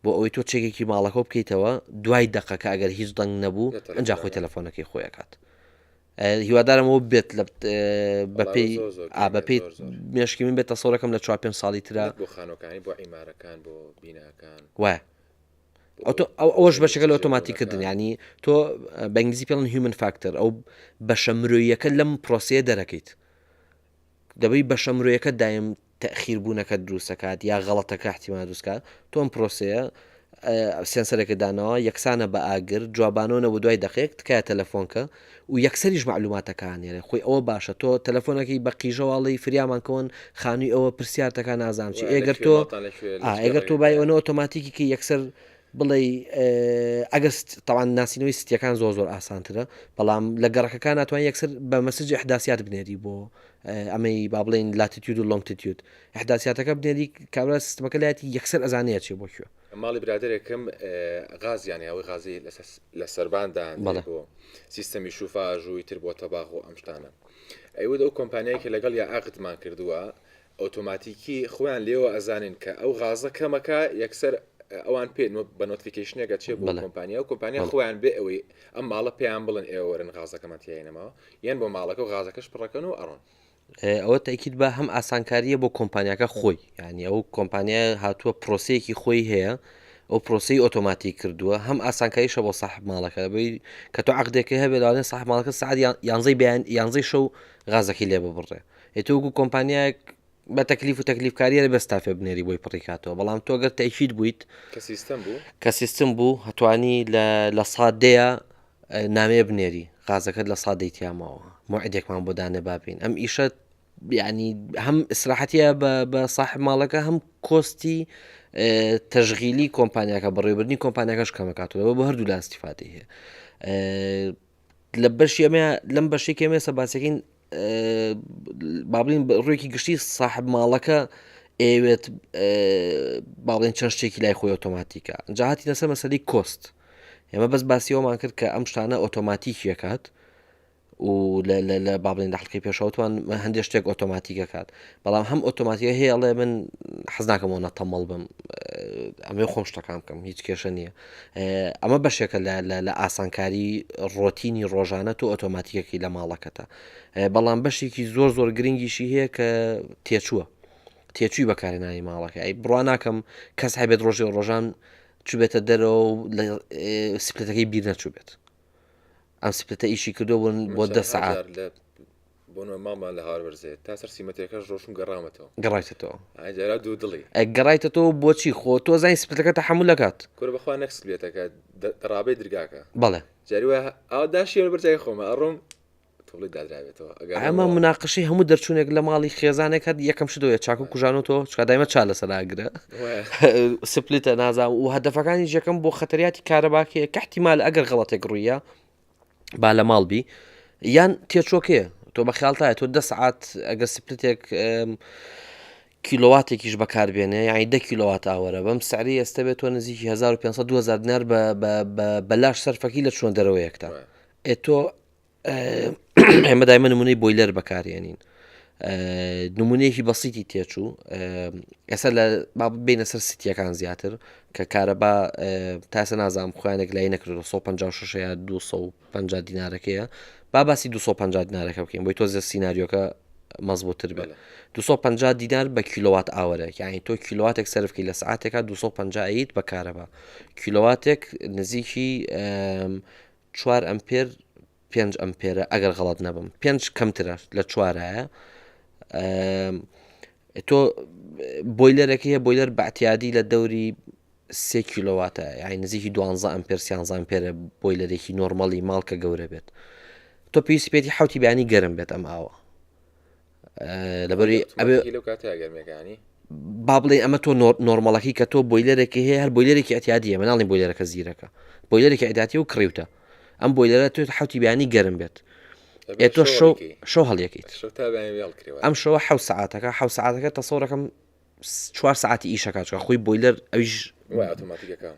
Speaker 2: بۆ ئەوەی تۆ check ێکی ماڵەکە بکەیتەوە دوای دقەکە ئەگەر هیچ دەنگ نەبوو ئەجا خۆی تەلەفۆنەکەی خۆیەکات هیوادارم ئەوە بێت لە بەپێی بەپێی مێشکی من بێت تەسەورەکەم لە چوار پێنج ساڵی ترا
Speaker 1: بۆ خانۆکانی بۆ عیمارەکان بۆ بیناکان
Speaker 2: وایە ئەوەش بەشەکە لە ئۆتۆماتیکردن ینی تۆ بە ئینگلیزی پێڵن human factor ئەو بەشە مرۆیەکە لەم پرۆسەیە دەرەکەیت دەبی بەشە مرۆیەکە دایم تەخیر بوونەکە دروستەکات یا غەڵەتەکە احتیما دروستکات تۆم پرۆسەیە. sensor ێکت داناوە یەکسانە بە ئاگر جوابانەوە نەبوو دوای دەقێک تکایە تەلەفۆن کە و یەکسەریش مەعلوماتەکە ئەنێرێ خۆی ئەوە باشە تۆ تەلەفۆنەکەی بە قیژەوە ئەڵێی فریامان کەون خانووی ئەوە پرسیار دەکا نازانم چی
Speaker 1: وایە لە
Speaker 2: ئێگەر
Speaker 1: کوێ
Speaker 2: تۆ
Speaker 1: ماڵتان لە کوێ لە
Speaker 2: ئا
Speaker 1: چ
Speaker 2: ئێگەر تۆ بای
Speaker 1: گەڕەکێکدایە
Speaker 2: ئەوەنە ئۆتۆماتیکی کەی یەکسەر بڵێی ئەگەر تەوان ناسینەوەی city ەکان زۆر زۆر ئاسانترە بەڵام لە گەڕەکەکان ناتوانانی یەکسەر بە message ئەحداسیات بنێری بۆ ئەمەی با بڵێین latitude و longitude ئەحداسیاتەکە بنێری کابرا سیستمەکە لایەتی یەکسەر ئەزانێ چێ بۆ کوێ.
Speaker 1: ماڵی برادەرێکم غازیان هەیە ئەوەی غازی لە سەربان دانرێ بۆ سیستەمی شوفاژ و ئیتر بۆ تەباخ و ئەم شتانە ئەیوت ئەو کۆمپانیای کە لەگەڵ یا عەقدمان کردووە ئۆتۆماتیکی خۆیان لێوە ئەزانین کە ئەو غازە کەمەکە یەکسەر ئەوان پێ بە notification ێکە چێ بۆ کۆمپانیا و کۆمپانیا خۆیان بێ ئەوەی ئەم ماڵە پێیان بڵن ئێوە وەرن غازەکەمان تیای نەماوە یان بۆ ماڵەکە و غازەکەش پڕەکەن و ئەڕۆن.
Speaker 2: ئەوە تەئکید بە هەم ئاسانکارییە بۆ کۆمپانیاکە خۆی یعنی ئەو کۆمپانیا هاتووە پرۆسەیەکی خۆی هەیە ئەو پرۆسەی ئۆتۆماتیک کردووە هەم ئاسانکاریشە بۆ ساحب ماڵەکە بەی کە تۆ عقدێکی هەبێت لەوانەیە ساحب ماڵەکە سعات یانزەی بەیان یانزەی شەو غازەکەی لێ ببڕێ ئێ تۆ وەکو کۆمپانیایەک بە تەکلیف و تەکلیفکاریە لە بەستافێ بنێری بۆی پڕی کاتەوە بەڵام تۆ گەر تەکیید بوویت
Speaker 1: کە سیستەم بوو
Speaker 2: کە سیستم بوو هەتوانی لە لە سادەیە نامەیە بنێری غازەکەت لە سادەی تیاماوە موعدێکمان بۆ دانێ بابین ئەم ئیشە یعنی هەم ئیسراحەتیە بە ساحب ماڵەکە هەم cost ی تەشغیلی کۆمپانیاکە بەڕێوبردنی کۆمپانیاکەش کەمەکاتەوە بۆ هەردوو لا ئیستیفادەی هەیە لە بەشی ئەمە لەم بەشێک ئێمە ئێستا باسەکەین با بڵین ڕوویەکی گشتی ساحب ماڵەکە ئەیەوێت با بڵێن چەند شتێکی لای خۆی ئۆتۆماتیکە جا هاتینە سەر مەسەلی cost ئێمە بەس باسیەوەمان کرد کە ئەم شتانە ئۆتۆماتیکیەکات و لە با بڵێن لە حڵقی پێشەوتوان هەندێک شتێک ئۆتۆماتیکەکات بەڵام هەم ئۆتۆماتیکە هەیە ئەڵێ من حەز ناکەمەوە نەتەمەڵ بم ئەمێ خۆم شتەکان بکەم هیچ کێشە نییە ئەمە بەشێکە لە ئاسانکاری ڕۆتینی ڕۆژانە تۆ ئۆتۆماتیکەکەی لە ماڵەکەتە بەڵام بەشێکی زۆر زۆر گرنگیشی هەیە کە تێچووە تێچووی بەکارهێنانی ماڵەکە ئەی بڕوا ناکەم کەس هەبێت ڕۆژێ ڕۆژان چوبێتە دەرەوە و لە split ەکەی بیر نەچووبێت ئەم split ە ئیشی کردو بوون بۆ دە سەعات
Speaker 1: بۆ نمونە ماڵمان لە هاوەرزێ تا سەر سیمەتێکەش ڕۆشم گەڕامەتەوە.
Speaker 2: گەڕایتەتەوە.
Speaker 1: ئای جارا دوو دڵی.
Speaker 2: ئەی گەڕایتەتەوە بۆچی خۆ تۆ زانی split ەکە تەحەمول ئەکات.
Speaker 1: کورە بەخوا نەک split ەکە دەڕابەی درگاکە.
Speaker 2: بەڵێ.
Speaker 1: جاری وایە ئاوا داشیەوە لەبەر چاوی خۆمە ئەڕۆم تۆ بڵێی دادرابێتەوە
Speaker 2: ئەگەڕێمەوە. ئەمە مناقەشەی هەموو دەرچوونێک لە ماڵی خێزانێک هەر یەکەم شت ئەوەیە چاکو کوژانەوەتەوە چونکە دایمە چا لەسەر ئاگرە split ە نازانم و هەدەفەکانیش یەکەم بۆ خەتەریاتی کارەباکەیە کە احتیمال ئەگەر غەڵەتێک ڕوویە با لە ماڵ بی یان تێچۆکەیە تۆ بە خیاڵتایە تۆ دە سعات ئەگەر split ێک کیلۆواتێکیش بەکاربێنێ یعنی دە کیلۆوات hour ە بەم سعری ئێستا بێت تۆ نزیکی 1500 2000 دینار بە بەلاش سەرفەکی لە چۆن دەرەوەیەکتا ئێ تۆ ئێمە دایمە نمونەی boiler بەکارێنین نمونەیەکی بەسیتی تێچوو ئێستا لە با بینە سەر city یەکان زیاتر کە کارەبا تاسە نازانم خۆیانێک لای نەکردو 156 یا 250 دینارەکەیە با باسی 250 دینارەکە بکەین بۆی تۆزە سیناریۆکە مەزبوتر بێت 250 دینار بە کیلوات hour ێک یعنی تۆ کیلواتێک سەرفکی لە سعاتێکا 250 ئەیت بە کارەبا کیلواتێک نزیکی چوار ئەمپێر پێنج ئەمپێرە ئەگەر غەڵەت نەبم پێنج کەمترە لە چوارایە تۆ boiler ەکە هەیە boiler بەعتیادی لە دەوری سێ کیلۆواتە یعنی نزیکی دوانزە ئەمپێر سیانزە ئەمپێرە boiler ێکی normal ی ماڵ کە گەورە بێت تۆ پێویستی پێێتی حوتی بیانی گەرم بێت ئەم ئاوە لەبەری
Speaker 1: ئەبێ لەو کاتە گەرمەکانی
Speaker 2: با بڵێ ئەمە تۆ normal ەکەی کە تۆ boiler ێکی هەیە هەر boiler ێکی ئەتیادیە مناڵی boiler ەکە زیرەکە boiler ێکی ئەداتی و کڕیوتە ئەم boiler ە تۆ حوتی بیانی گەرم بێت ئێ تۆ شەو شەو هەڵیەکەیت ئەم شەوە حە سعاتەکە حە سعاتەکە تەسەورەکەم چوار سعاتی ئیشەکە چکە خۆی boiler ئەویش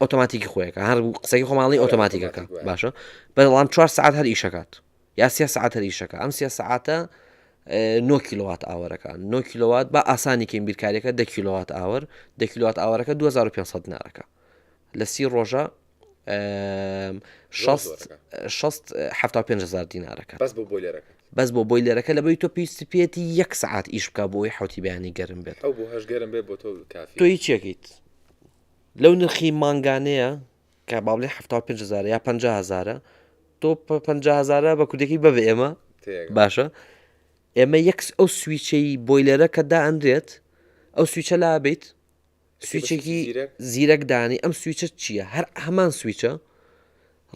Speaker 2: ئۆتۆماتیکی خۆیەکە هەر قسەی خۆماڵی ئۆتۆماتیکەکە باشە بەڵام چوار سعات هەر ئیشەکات یا سێ سعات هەر ئیشەکە ئەم سێ سعاتە 9 کیلوات hour ەکە 9 کیلوات بە ئاسانی کەین بیرکاریەکە 10 کیلوات hour 10 کیلوات hour ەکە 2500 دینارەکە لە سی ڕۆژە 75 هزار دینارەکە
Speaker 1: بەس بۆ boiler ەکە
Speaker 2: بەس بۆ boiler ەکە لە بەی تۆ پێویستی پێێتی یەک سعات ئیش بکە بۆی حوتی بەیانی گەرم بێت
Speaker 1: ئەو بۆ هەش گەرم بێت بۆ تۆ کافی
Speaker 2: تۆ هیچێکیت لەو نرخی مانگانەیە کە با بڵێ 75 هزارە یا 50 هزارە تۆ 50 هزارە بە کوردەکەی بە بە ئێمە باشە ئێمە یەک ئەو switch ەی boiler ە کە دائەنرێت ئەو switch ە لا بیت. سویچێکی زیرەک دانی ئەم سویچە چییە هەر هەمان سویچە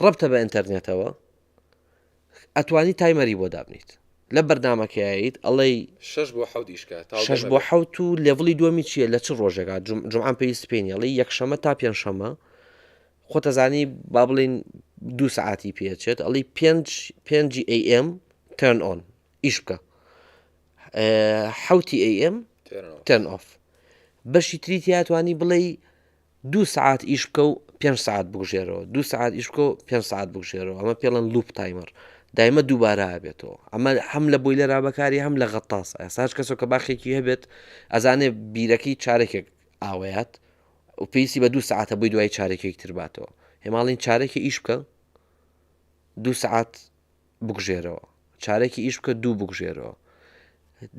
Speaker 2: ڕەبتە بە ئینتەرنێتەوە ئەتوانی timer ی بۆ دابنیت لە بەرنامەکەیت ئەڵێی
Speaker 1: شەش بۆ حەوت ئیش کە
Speaker 2: تاو شەش بۆ حەوت و level ی دووەمی چییە لە چ ڕۆژێکا جومعان پێویست پێ نیە ئەڵێی یەکشەمە تا پێنجشەمە خۆتەزانی با بڵین دوو سەعاتی پێچێت ئەڵی پێنج پێنجی AM turn on ئیش بکە حوتی AM turn off بەشی تری تیاتوانی بڵێ دوو سەعات ئیش بکە و پێنج سەعات بگوژێرەوە دوو سەعات ئیش بکە و پێنج سەعات بگوژێرەوە ئەمە پێڵەن loop timer دایمە دووبارە ئەبێتەوە ئەمە هەم لە boiler ا بەکاری هەم لە غەتاس ئێستا هەر کەسێک کە باخێکی هەبێت ئەزانێ بیرەکەی چارەکێک ئاوەیات و پێویستی بە دوو سەعاتە بۆی دوای چارەکێک تر باتەوە هێماڵین چارەکی ئیش بکە دوو سەعات بکوژێرەوە چارەکی ئیش بکە دوو بکوژێرەوە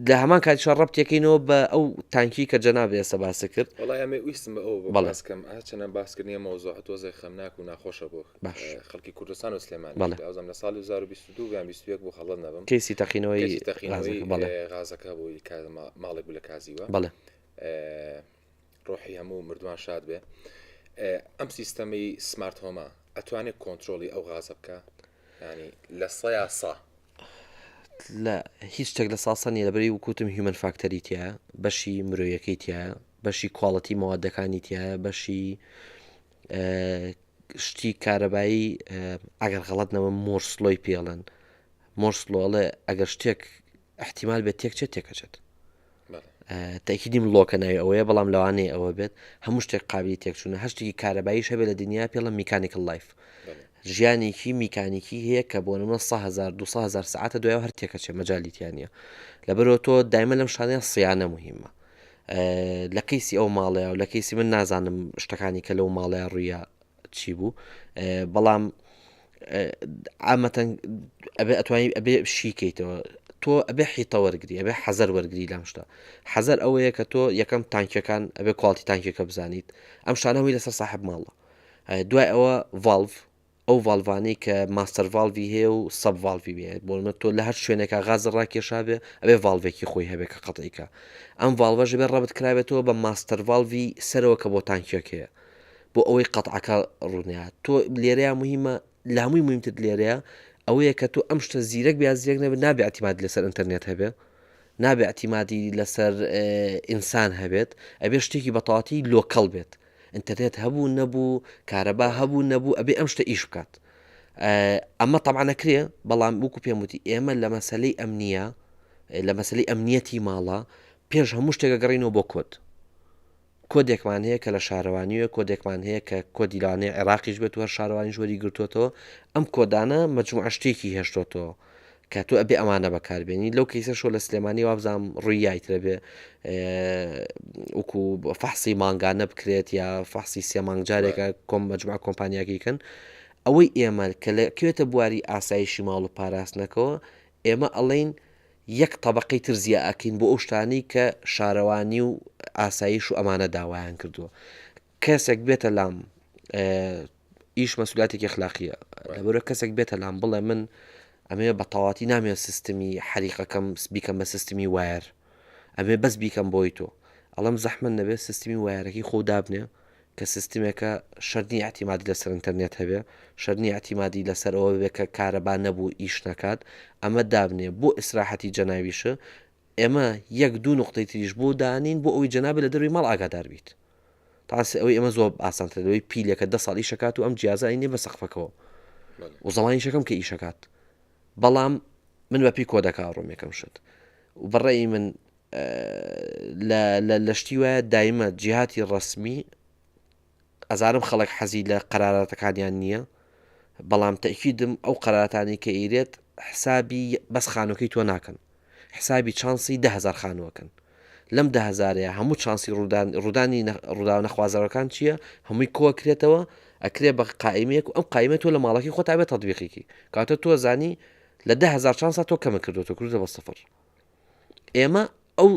Speaker 2: لە هەمان کاتیشا ڕەبتێکەینەوە بە ئەو تانکی کە جەناب ئێستا باست کرد
Speaker 1: وەڵای ئەمێ ویستم بە ئەوە
Speaker 2: بەڵێ.
Speaker 1: باس کەم هەرچەنە باسکردنی ئەم مەوزوعە تۆزێک خەمناک و ناخۆشە بۆ
Speaker 2: باش.
Speaker 1: خەڵکی کوردستان و سلێمانی
Speaker 2: بەڵێ.
Speaker 1: ئەوزام لە ساڵی 2022 یان 21 بوو خەڵەت نەبم
Speaker 2: کەیسی تەقینەوەی
Speaker 1: کەیسی تەقینەوەی
Speaker 2: غازەکە بەڵێ
Speaker 1: غازەکە بوو کە ماڵێک بوو لە کازیوە
Speaker 2: بەڵێ
Speaker 1: ڕۆحی هەموو مردوان شاد بێ ئەم سیستەمی smart home ە ئەتوانێت کۆنترۆڵی ئەو غازە بکە ینی لە سەیا سا
Speaker 2: لە هیچ شتێک لە ساسە نیە لەبەری وکوتم human factor ی تایە بەشی مرۆیەکەی تایە بەشی quality مەوادەکانی تایە بەشی شتی کارەبایی ئەگەر غەڵت نەوە Moore's law ی پێڵێن Moore's law ئەڵێ ئەگەر شتێک احتیمال بێت تێکچێت تێکەچێت تەکیدیم لۆکە ناوی ئەوەیە بەڵام لەوانەیە ئەوە بێت هەموو شتێک قابلی تێکچوونە هەر شتێکی کارەباییش هەبێت لە دنیا پێڵە mechanical life ژیانێکی میکانیکی هەیە کە بۆ نمونە 100 200 هزار سعاتە دوایەوە هەر تێکەچێ مەجالی تیا نییە لەبەرەوە تۆ دایمە لەم شانەیە سیانە مهمە لە کەیسی ئەو ماڵەیە و لە کەیسی من نازانم شتەکانی کە لەو ماڵەیە ڕوویە چی بوو بەڵام عامەتەن ئەبێ ئەتوانی ئەبێ شیکەیتەوە تۆ ئەبێ حیتە وەرگری ئەبێ حەزەر وەرگری لەم شتە حەزەر ئەوەیە کە تۆ یەکەم تانکیەکان ئەبێ quality تانکیەکە بزانیت ئەم شانەوەی لەسەر ساحب ماڵە دوای ئەوە valve ئەو valve انەی کە master valve ی هەیە و sub valve ی هەیە بۆ نمونە تۆ لە هەر شوێنێکا غاز ڕاکێشابێ ئەبێ valve ێکی خۆی هەبێ کە قەتعیکە ئەم valve ەش بێ ڕەبت کرابێتەوە بە master valve ی سەرەوە کە بۆ تانکیەک هەیە بۆ ئەوەی قەتعەکە ڕوونەیات تۆ لێرەیە مهمە لە هەمووی مهمتر لێرەیە ئەوەیە کە تۆ ئەم شتە زیرەک بیا زیرەک نەبێت نابێ اعتماد لەسەر ئینتەرنێت هەبێ نابێ اعتمادی لەسەر ئینسان هەبێت ئەبێ شتێکی بەتەواتی local بێت ئینتەرنێت هەبوو نەبوو کارەبا هەبوو نەبوو ئەبێ ئەم شتە ئیش بکات ئەمە تەبعەن ئەکرێ بەڵام وەکو پێم وتی ئێمە لە مەسلەی ئەمنیە لە مەسلەی ئەمنیەتی ماڵە پێش هەموو شتێکە گەڕینەوە بۆ کۆد کۆدێکمان هەیە کە لە شارەوانیوە کۆدێکمان هەیە کە کۆدی لەوانەیە عێراقیش بێت و هەر شارەوانیش وەری گرتووەتەوە ئەم کۆدانە مەجموعە شتێکی هێشتۆتەوە کە تۆ ئەبێ ئەمانە بەکاربێنی لەو کەیسەشەوە لە سلێمانی وابزانم ڕووی یایترە بێ وەکو فەحسی مانگانە بکرێت یا فەحسی سێ مانگ جارێکە کۆم مەجموعە کۆمپانیاکەی کەن ئەوەی ئێمە کە لە کوێتە بواری ئاسایشی ماڵ و پاراستنەکەەوە ئێمە ئەڵێین یەک تەبقەی تر زیا ئەکەین بۆ ئەو شتانەی کە شارەوانی و ئاسایش و ئەمانە داوایان کردووە کەسێک بێتە لام ئیش مەسولاتێکی ئەخلاقیە لەبەرە کەسێک بێتە لام بڵێ من ئەمەوێ بە تەواتی نامێ سیستمی حەریقەکەم بیکەم بە سیستمی wire ئەمێ بەس بیکەم بۆی تۆ ئەڵم زەحمەت نەبێت سیستمی wire ەکەی خۆ دابنێ کە سیستمێکە شەرت نییە ئیعتیمادی لەسەر ئینتەرنێت هەبێ شەرت نییە ئیعتیمادی لەسەر ئەوە بێ کە کارەبا نەبوو ئیش نەکات ئەمە دابنێ بۆ ئیسراحەتی جەناویشە ئێمە یەک دوو نوقتەی تریش بۆ دانین بۆ ئەوەی جەنابت لە دەروی ماڵ ئاگادار بیت تاسی ئەوەی ئێمە زۆر ئاسانترە لەوەی پیلێکە دە ساڵ ئیشەکات و ئەم جیازە ئەینێ بە سەقفەکەوە و زەمانیشەکەم کە ئیشەکات بەڵام من بە پێی کۆدەکە ڕۆم یەکەم شت و بەڕێی من لە شتی وایە دایمە جیهاتی ڕسمی ئەزانم خەڵک حەزی لە قەراراتەکانیان نییە بەڵام تەئکیدم ئەو قەراراتانەی کە ئیرێت حسابی بەس خانوەکەی تۆ ناکەن حسابی چانسی 10هزار خانوەکەن لەم دههزارەیە هەموو چانسی ڕوودان ڕوودانی ڕووداوە نەخوازراوەکان چییە هەمووی کۆکرێتەوە ئەکرێ بە قائیمەیەک و ئەم قائیمە تۆ لە ماڵەکەی خۆت ئەبێ تەطبیقیکی کاتە تۆ زانی لە 10هزار چانسا تۆ کەمە کردوەوە کردوتە بە سفر ئێمە ئەو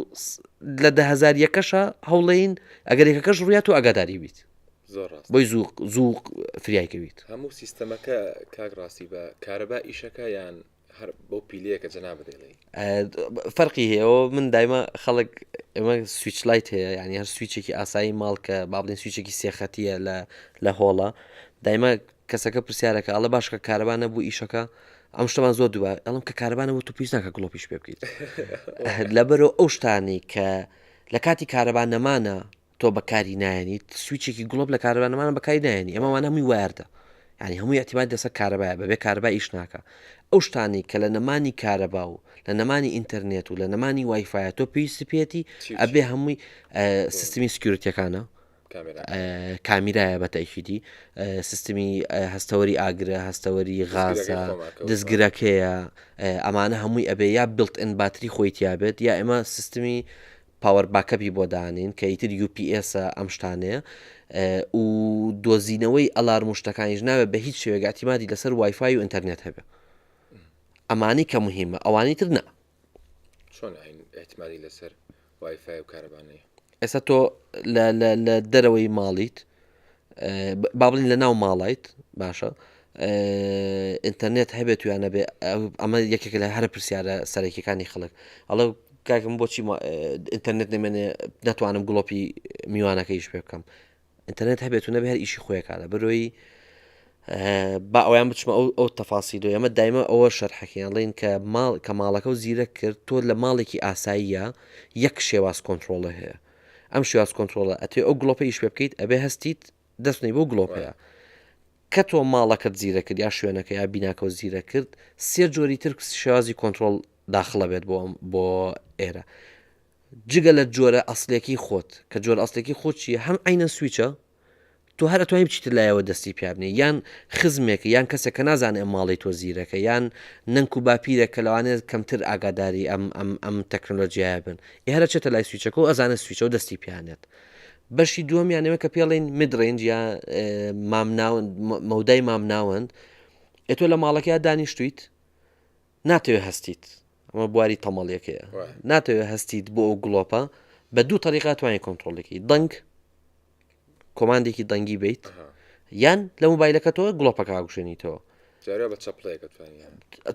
Speaker 2: لە 10هزار یەکەشە هەوڵین ئەگەر یەکەکەش ڕوویا تۆ ئاگاداری بیت
Speaker 1: زۆر ڕاست
Speaker 2: بۆی زوو زوو فریای کەویت
Speaker 1: هەموو سیستەمەکە کاک ڕاستی بە کارەبا ئیشەکە یان هەر بەو پیلەیە کە جەنابت دەیڵێی
Speaker 2: فەرقی هەیە ئەوە من دایمە خەڵک. ئێمە switch light هەیە یعنی هەر سویچێکی ئاسایی ماڵ کە با بڵێن سویچێکی سێخەتیە لە لە هۆڵە دایمە کەسەکە پرسیارەکە ئەڵە باشکە کارەبا نەبوو ئیشەکە ئەم شتەمان زۆر دووە ئەڵم کە کارەبا نەبوو تو پێویست ناکە گڵۆپیش پێ بکەیت لەبەرەوە ئەو شتانی کە لە کاتی کارەبا نەمانە تۆ بەکاری نایەنیت سویچێکی گڵۆپ لە کارەبا نەمانە بەکاری نایەنی ئەمە وانە هەمووی wired ە یعنی هەمووی اعتماد لەسەر کارەبایە بەبێ کارەبا ئیش ناکە ئەو شتانی کە لە نەمانی کارەبا و لە نەمانی ئینتەرنێت و لە نەمانی وایفایە تۆ پێویستی پێێتی ئەبێ هەمووی سیستمی security ەکانە کامیرایە بە تەئکیدی سیستمی هەستەوەری ئاگرە هەستەوەری غازە دەستگرەکەیە ئەمانە هەمووی ئەبێ یا built in باتری خۆی تیابێت یا ئێمە سیستمی power backup ی بۆ دانین کە ئیتر UPS ە ئەم شتانەیە و دۆزینەوەی ئەلارم و شتەکانیش ناوێت بە هیچ شێوەیەک ئیعتیمادی لەسەر وایفای و ئینتەرنێت هەبێ ئەمانی کە مهمە ئەوانی تر نا
Speaker 1: چۆن ئیعتیمادی لەسەر وایفای و کارەبا نیە؟
Speaker 2: ئێستا تۆ لە دەرەوەی ماڵیت با بڵین لە ناو ماڵیت باشە ئینتەرنێت هەبێت و یانە بێ ئەمە یەکێک لە هەرە پرسیارە سەرەکیەکانی خەڵک ئەڵێ کاکم بۆچی ئینتەرنێت نەمێنێ ناتوانم گڵۆپی میوانەکەیش پێ بکەم ئینتەرنێت هەبێت و نەبێ هەر ئیشی خۆیەکە لە بەرۆی با ئەویان بچمە ئەو ئەو تەفاسیلۆ ئەمە دایمە ئەوە شەرحەکەیان ڵین کە ماڵ کە ماڵەکە و زیرەک کرد تۆ لە ماڵێکی ئاساییە یەک شێواز کۆنتترۆڵە هەیە ئەم شێواز کۆنتترۆڵە ئەتێ ئەو گڵۆپە ئیش پێ بکەیت ئەبێ هەستیت دەستنی بۆ گڵۆپەیە کە تۆ ماڵەکەت زیرە کرد یا شوێنەکە یا بیناکە و زیرە کرد سێ جۆری تر شێوازی کۆنتترۆل داخڵە بێت بۆ بۆ ئێرە جگە لە جۆرە ئەسلەکەی خۆت کە جۆرە ئەسلەکەی خۆت چیە هەم عینە سویچە تۆ هەر ئەتوانی بچیتە لایەوە دەستی پیابنێ یان خزمێک یان کەسێک کە نازانێ ئەم ماڵی تۆ زیرەکە یان نەنک و باپیرە کە لەوانەیە کەمتر ئاگاداری ئەم ئەم ئەم تەکنۆلۆژیایە بن ئێ هەر ئەچێتە لای سویچەکە و ئەزانێت سویچە و دەستی پیانێت بەشی دووەمیان ئێمە کە پێڵین mid range یا مامناوەند مەودای مامناوەند ئێ تۆ لە ماڵەکەیا دانیشتویت ناتەوێ هەستیت ئەمە بواری تەمەڵیەکەیە ناتەوێ هەستیت بۆ ئەو گڵۆپە بە دوو تەریقا توانانی کۆنتترۆلێکی دەنگ command ێکی دەنگی بیت یان لە موبایلەکە تۆ گڵۆپەکە ئاگوشێنیتەوە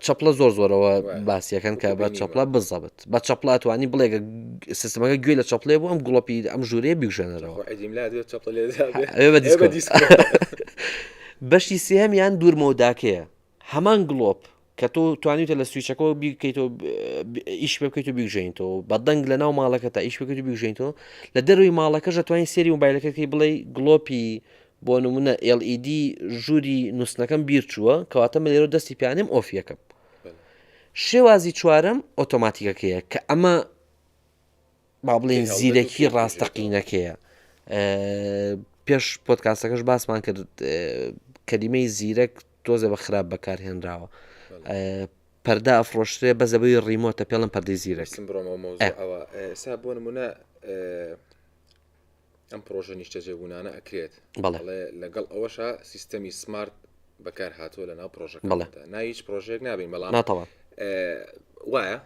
Speaker 2: چەپڵە زۆر زۆرەوە باسیەکەن کە بە چەپڵە بزەبت بە چەپڵە توانی بڵێ سیستمەکە گوێ لە چەپڵێ بوو ئەم گڵۆپی ئەم ژوورەیە بیگژێنەرەوە بەشی سێهەمیان دوورمەوداکەیە هەمان گڵۆپ کە تۆ توانیوتە لە سویچەکەەوە بیکەیتەوە ئیش پێ بکەیت و بیگژێنیتەوە بە دەنگ لە ناو ماڵەکە تا ئیش بکەیت و بیگژێنیتەوە لە دەروی ماڵەکەش دەتوانین سێری موبایلەکەکەی بڵێ گڵۆپی بۆ نمونە LED ژووری نووسنەکەم بیر چووە کەواتە من لێرە دەستی پیانێم off یەکەم شێوازی چوارەم ئۆتۆماتیکەکەیە کە ئەمە با بڵێین زیرەکی ڕاستەقینەکەیە پێش پۆدکاستەکەش باسمان کرد کەلیمەی زیرەک تۆزێ بە خراپ بەکارهێنراوە پەردە ئەفرۆشترێ بەس لەبەری remote ە پێڵم پەردەی زیرەک
Speaker 1: بڕۆمەوە ئێستا بۆ نمونە ئەم پرۆژە نیشتەجێبوونانە ئەکرێت بەڵێ لەگەڵ ئەوەشا سیستەمی smart بەکار هاتووە لە ناو پرۆژەکە بەڵێ نا هیچ پرۆژێک نابین بەڵام
Speaker 2: ناتەوە
Speaker 1: وایە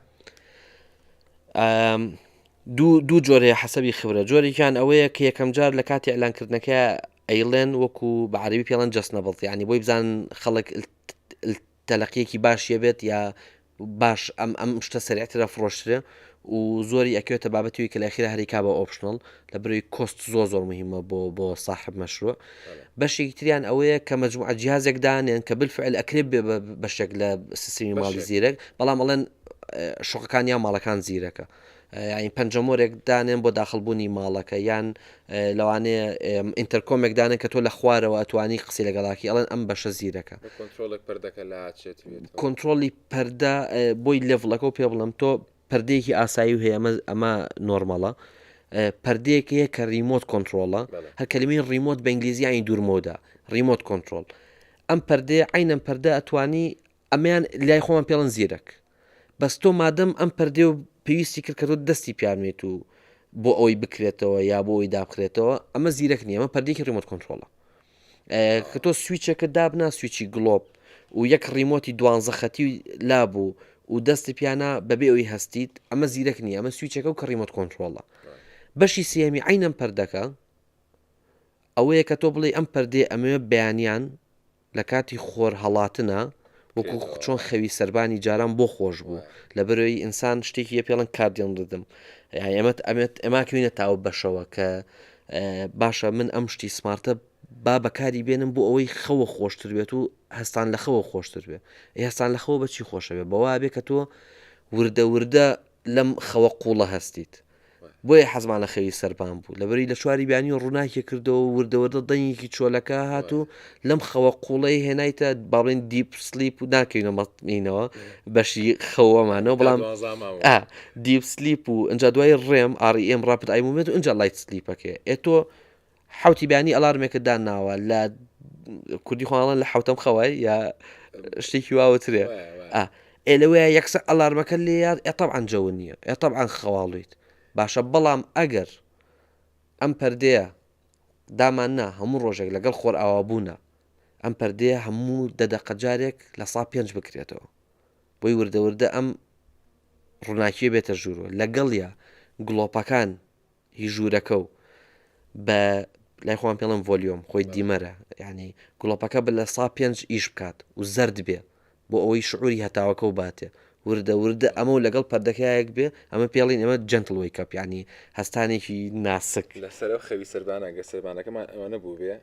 Speaker 2: دوو جۆر هەیە حەسەبی خبرە جۆرێکیان ئەوەیە کە یەکەم جار لە کاتی ئەلانکردنەکە ئەیڵێن وەکو بە عەربی پێڵەن جەسنە بڵت ینی بۆی بزان خەڵک تەلقیەکی باشیە بێت یا باش ئەم ئەم شتە سەریعترە فڕۆشترێ و زۆری ئەکەوێتە بابەتیوی کە لە ئەخیرا هەریکا بە optional لە بروی cost زۆر زۆر مهمە بۆ بۆ صاحب مشروع بەشێکی تریان ئەوەیە کە مجموعە جیهازێک دانێن کە بالفعل ئەکرێ بێ بە بەشێک لە سیستمی ماڵی زیرەک بەڵام ئەڵێن شوقەکان یان ماڵەکان زیرەکە یانی پەنجەمۆرێک دانێن بۆ داخڵبوونی ماڵەکە یان لەوانەیە intercom ێک دانێن کە تۆ لە خوارەوە ئەتوانی قسەی لەگەڵاکی ئەڵێن ئەم بەشە زیرەکە
Speaker 1: کۆنترۆڵێک پەردەکە لاچێت
Speaker 2: کۆنترۆڵی پەردە بۆی level ەکە و پێ بڵم تۆ پەردەیەکی ئاسایی و هەیە ئەمە ئەمە normal ە پەردەیەک هەیە کە remote control ە هەر کەلیمەی remote بە ئینگلیزی یانی دوورمەودا remote control ئەم پەردەیە عینەن پەردە ئەتوانی ئەمەیان لای خۆمان پێڵن زیرەک بەس تۆ مادەم ئەم پەردێ و پێویستی کرد کە تۆ دەستی پیانوێت و بۆ ئەوەی بکرێتەوە یا بۆ ئەوی دابخرێتەوە ئەمە زیرەک نییە ئەمە پەردێکی remote control ە کە تۆ سویچێکت دابنا سویچی گڵۆپ و یەک remote ی دوانزە خەتی لابوو و دەستی پیانا بەبێ ئەوی هەستیت ئەمە زیرەک نییە ئەمە سویچەکە و کە remote control ە بەشی سێمی عینەم پەردەکە ئەوەیە کە تۆ بڵێ ئەم پەردەیە ئەمەوێ بەیانیان لە کاتی خۆر هەڵاتنە. وەکو چۆن خەوی سەربانی جاران بۆ خۆش بوو لەبەرەوەی ئینسان شتێکی یە پێڵن کاردیان ڕدم ئێمە ئەمێت ئێماکەوینە تاوە بەشەوە کە باشە من ئەم شتی سمارتە با بەکاری بێنم بۆ ئەوەی خەوە خۆشتر بێت و هەستان لە خەوە خۆشتر بێ هەستان لە خەوە بەچی خۆشە بێ بەوا بێ کە تۆ وردە وردە لەم خەوە قوڵە هەستیت بۆیە حەزمان لە خەوی سەربان بوو لەبەری لە چواری بیانی ڕووناکی کردەوە وردە وردە دەنگێکی چۆلەکە هات و لەم خەوە قوڵەی هێنایتە با بڵێین deep sleep و ناکەینە مەتمینەوە بەشی خەوەمانەوە بەڵام deep sleep و ئەجا دوای REM REM rapid eye movement و ئەجا light sleep ەکەی ئێ تۆ حوتی بیانی alarm ێکت داناوە لە کوردی خۆڵان لە حوتەم خەوای یا شتێکی واوترێ ئێ لەوەیە یەکسەر alarm ەکە لێیات ئێ تەبعەن جەو نییە ئێ تەبعەن خەواڵویت باشە بەڵام ئەگەر ئەم پەردەیە دامان نا هەموو ڕۆژێک لەگەڵ خۆرئاوابوونە ئەم پەردەیە هەموو دە دەقە جارێک لە سا پێنج بکرێتەوە بۆی وردە وردە ئەم ڕووناکیە بێتە ژوورەوە لەگەڵیا گڵۆپەکان هی ژوورەکە و بە لای خۆمان پێڵم volume خۆی dimmer ە یعنی گڵۆپەکە بە لە سا پێنج ئیش بکات و زەرد بێ بۆ ئەوەی شعوری هەتاوەکە و باتێ وردە وردە ئەمە و لەگەڵ پەردەکەیەک بێ ئەمە پێڵین ئەمە gentle wake up ینی هەستانێکی ناسک.
Speaker 1: لەسەر ئەو خەوی سەربانە گەر سەربانەکەمان ئەوەنە بووبێ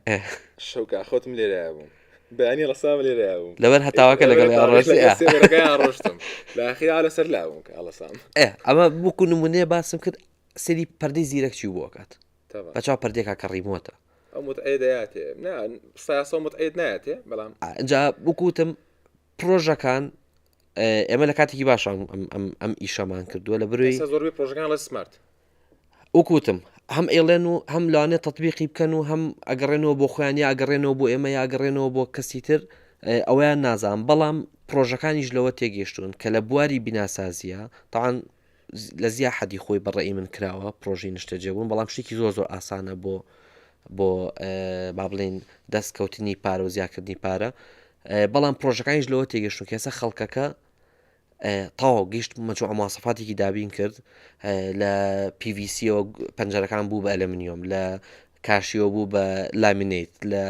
Speaker 1: شەو کە ئەخەوتم لێرەیا بووم بەیانی ڕەسام لێرەیا بووم
Speaker 2: لەبەر هەتاوەکە لەگەڵ
Speaker 1: ڕۆشتم لە ئاخیرا لەسەر لا بووم کە هەڵەسام.
Speaker 2: ئێ ئەمە وەکو نمونەیە باسم کرد سەیری پەردەی زیرەک چی بۆ ئەکات بەچاو پەردێکا کە remote ە
Speaker 1: ئەو متعەیە دەیاتێ نا ساسە متعەیەت نایەتێ بەڵام
Speaker 2: ئینجا وەکو وتم پرۆژەکان ئێمە لە کاتێکی باش ئەم ئیشەمان کردووە لە بروی
Speaker 1: زۆربەی پرۆژەکان لە smart
Speaker 2: وەکوتم هەم ئێڵێن و هەم لەوانێ تەطبیقی بکەن و هەم ئەگەڕێنەوە بۆ خۆیان یا ئەگەڕێنەوە بۆ ئێمە یا ئەگەڕێنەوە بۆ کەسی تر ئەویان نازان بەڵام پرۆژەکانیش لەوە تێگەشتون کە لە بواری بیناسازیە تاوان لە زیا حەدی خۆی بە ڕێی من کراوە پرۆژەی نیشتەجێبوون بەڵام شتێکی زۆر زۆر ئاسانە بۆ بۆ با بڵین دەستکەوتنی پارە و زیاکردنی پارە بەڵام پرۆژەکانیش لەوە تێگەشتون کە ئێستا خەڵکەکە تەواو گشت مەجموعە مواسەفاتێکی دابین کرد لە PVC-ەوە پەنجەرەکان بوو بە ئەلەمنیۆم لە کاشیەوە بوو بە laminate لە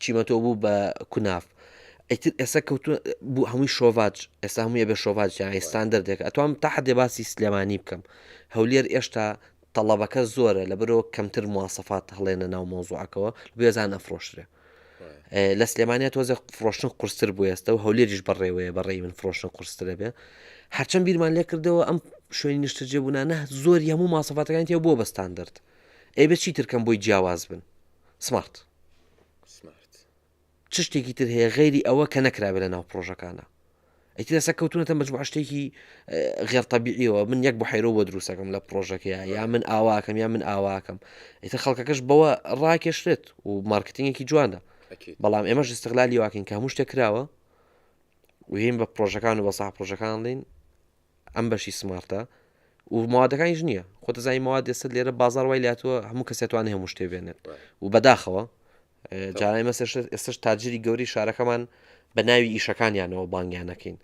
Speaker 2: چیمەتۆ بوو بە کوناف ئیتر ئێستا کەوتو بوو هەمووی شۆڤاج ئێستا هەمووی بە شۆڤاج یان ستاندەردێک ئەتوام تا حدێ باسی سلێمانی بکەم هەولێر ئێشتا تەڵەبەکە زۆرە لەبەرەوە کەمتر مواسەفات هەڵێنە ناو مۆزوعەکەوە بێزان ئەفرۆشرێ لە سلێمانیا تۆزە فرۆشتن قورستر بوو ئێستا و هەولێریش بەڕێوەیە بەڕێی من فرۆشتن قورسترە بێ هەرچەند بیرمان لێ کردەوە ئەم شوێنی نیشتەجێبوونانە زۆری هەموو ماسەفاتەکانی تێ بووە بە ستاندرد ئەی بە چی ترکەم بۆی جیاواز بن smart چ شتێکی تر هەیە غەیری ئەوە کە نەکرابێ لە ناو پرۆژەکانە ئیتر ئێستا کەوتونەتە مەجموعە شتێکی غێر تەبیعیەوە من یەک بحیرۆ بۆ دروستەکەم لە پرۆژەکەیە یا من ئاواکەم یا من ئاواکەم ئیتر خەڵکەکەش بەوە ڕاکێشرێت و مارکتینگێکی جوانە بەڵام ئێمەش استغلالی واکەین کە هەموو شتێک کراوە و هین بە پرۆژەکان و بە ساح پرۆژەکان لین ئەم بەشی smart ە و موادەکانیش نییە خۆ دەزانی مواد ئێستا لێرە بازار وای لاتوە هەموو کەسێ توانێ هەموو شتێ بێنێت و بەداخەوە جارای مەسە ئێستش تاجری گەوری شارەکەمان بە ناوی ئیشەکانیانەوە بانگیانەکەین